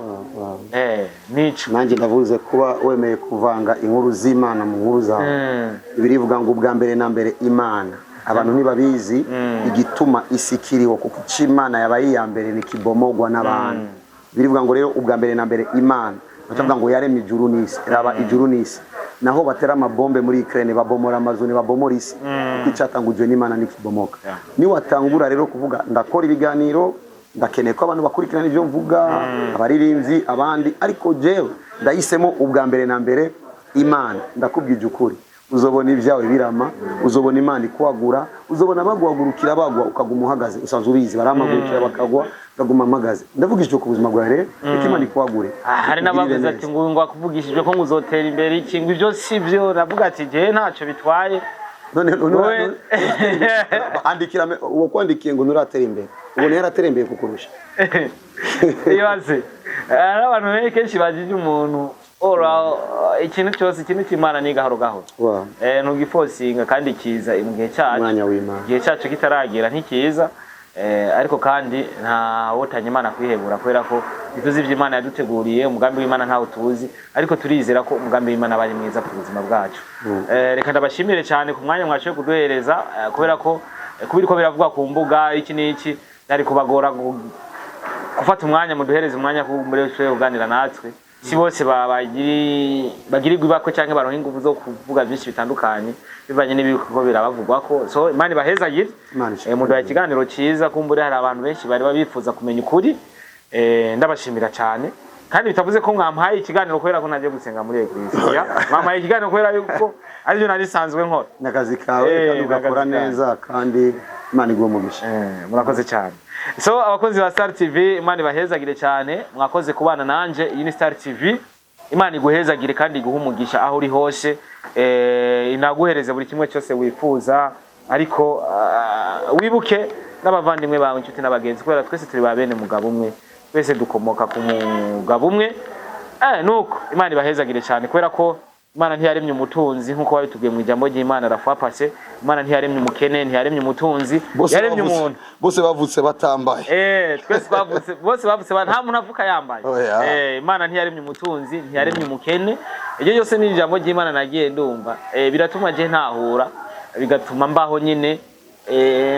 Nico. Nanjye ndavuze kuba wemeye kuvanga inkuru z'Imana mu nkuru zawe. Birivuga ngo ubwa mbere na mbere Imana. Abantu ntibabizi igituma isi ikiriho, kuko icyo Imana yabaye iya mbere ntikibomogwa n'abantu. Birivuga ngo rero ubwa mbere na mbere Imana, batavuga ngo yaremye ijuru n'isi. Raba ijuru n'isi, naho batera amabombe muri Ukraine, babomora amazu, ntibabomora isi, kuko icyatangujwe n'Imana ntikibomoka. Niwatangura rero kuvuga ndakora ibiganiro, ndakeneye ko abantu bakurikirana ibyo mvuga, abaririmbyi, abandi, ariko jewe ndahisemo ubwa mbere na mbere Imana, ndakubwije ukuri, uzobona ibyawe birama, uzobona Imana ikwagura, uzobona baguhagurukira bagwa, ukaguma uhagaze. Usanzwe ubizi, baramagurukira bakagwa, ukaguma mpagaze. Ndavugije ku buzima bwawe rero, reka Imana ikwagure. Ah, hari Ikugirire n'abavuze neza. ati ngo akuvugishijwe ko ngo uzotera imbere iki, ngo ibyo si byo. Navuga ati jewe ntacyo bitwaye. None andikira uwo kwandikiye ngo nturatera imbere, ubona yaratera imbere kukurusha. Ibaze, hari abantu benshi kenshi bajije umuntu ora ikintu cyose, ikintu cy'Imana ni gahoro gahoro. Ntugiforcinga, kandi kiza mu gihe cyacu. Umwanya w'Imana. Igihe cyacu kitaragera ntikiza. Ariko kandi nta wotanya Imana kwihebura, kubera ko ntituzi ibyo Imana yaduteguriye. Umugambi w'Imana ntawo tuzi, ariko turizera ko umugambi w'Imana aba ari mwiza ku buzima bwacu. Reka ndabashimire cyane ku mwanya mwashoboye kuduhereza, kubera ko kuba biriko biravugwa ku mbuga iki n'iki, byari kubagora gufata umwanya muduhereze umwanya muri ushobore kuganira natwe. Si bose bagirirwa ibakwe canke baronka ingufu zo kuvuga byinshi bitandukanye bivanye n'ibiko birabavugwako. So Imana ibahezagire. Imana ishimwe. Muduhaye ikiganiro ciza. Kumbure hari abantu benshi bari bifuza kumenya ukuri. Ndabashimira cyane, kandi bitavuze ko mwampaye ikiganiro kubera ko nagiye gusenga muri église. Ya, mwampaye ikiganiro kubera yuko aribyo nari nsanzwe nkora. N'akazi kawe, kandi ugakora n'akazi kawe. neza, kandi Imana iguhe umugisha. Murakoze cyane. So abakozi ba Star TV, Imana ibahezagire cyane. Mwakoze kubana nanje. Iyi ni Star TV. Imana iguhezagire kandi iguhe umugisha aho uri hose, inaguhereze buri kimwe cyose wifuza. Ariko wibuke n'abavandimwe bawe, inshuti n'abagenzi, kubera twese turi ba bene mugabo umwe, twese dukomoka ku mugabo umwe. Nuko Imana ibahezagire cyane, kubera ko Imana ntiyaremye umutunzi nk'uko babitubwiye mu ijambo ry'Imana rafa pase. Imana ntiyaremye umukene, ntiyaremye umutunzi, Bose yaremye umuntu. Bose bavutse batambaye. Twese twavutse, bose bavutse nta muntu avuka yambaye. Oya. Imana ntiyaremye umutunzi, ntiyaremye umukene. Ibyo byose ni ijambo ry'Imana nagiye ndumva. Biratuma je ntahura, bigatuma mbaho nyine.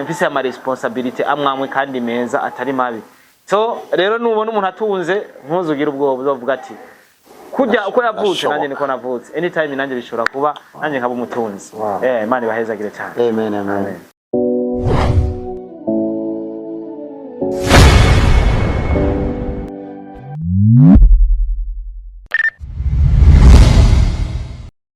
mfise ama responsabilité amwamwe kandi meza atari mabi. So rero nubona umuntu atunze, ntuzugire ubwoba, uzovuga ati kurya uko yavutse, Birashoboka. nanjye niko navutse, anytime nanjye bishobora kuba, nanjye nkaba umutunzi. Wow. Imana ibahezagire cyane. Amen, amen. Amen.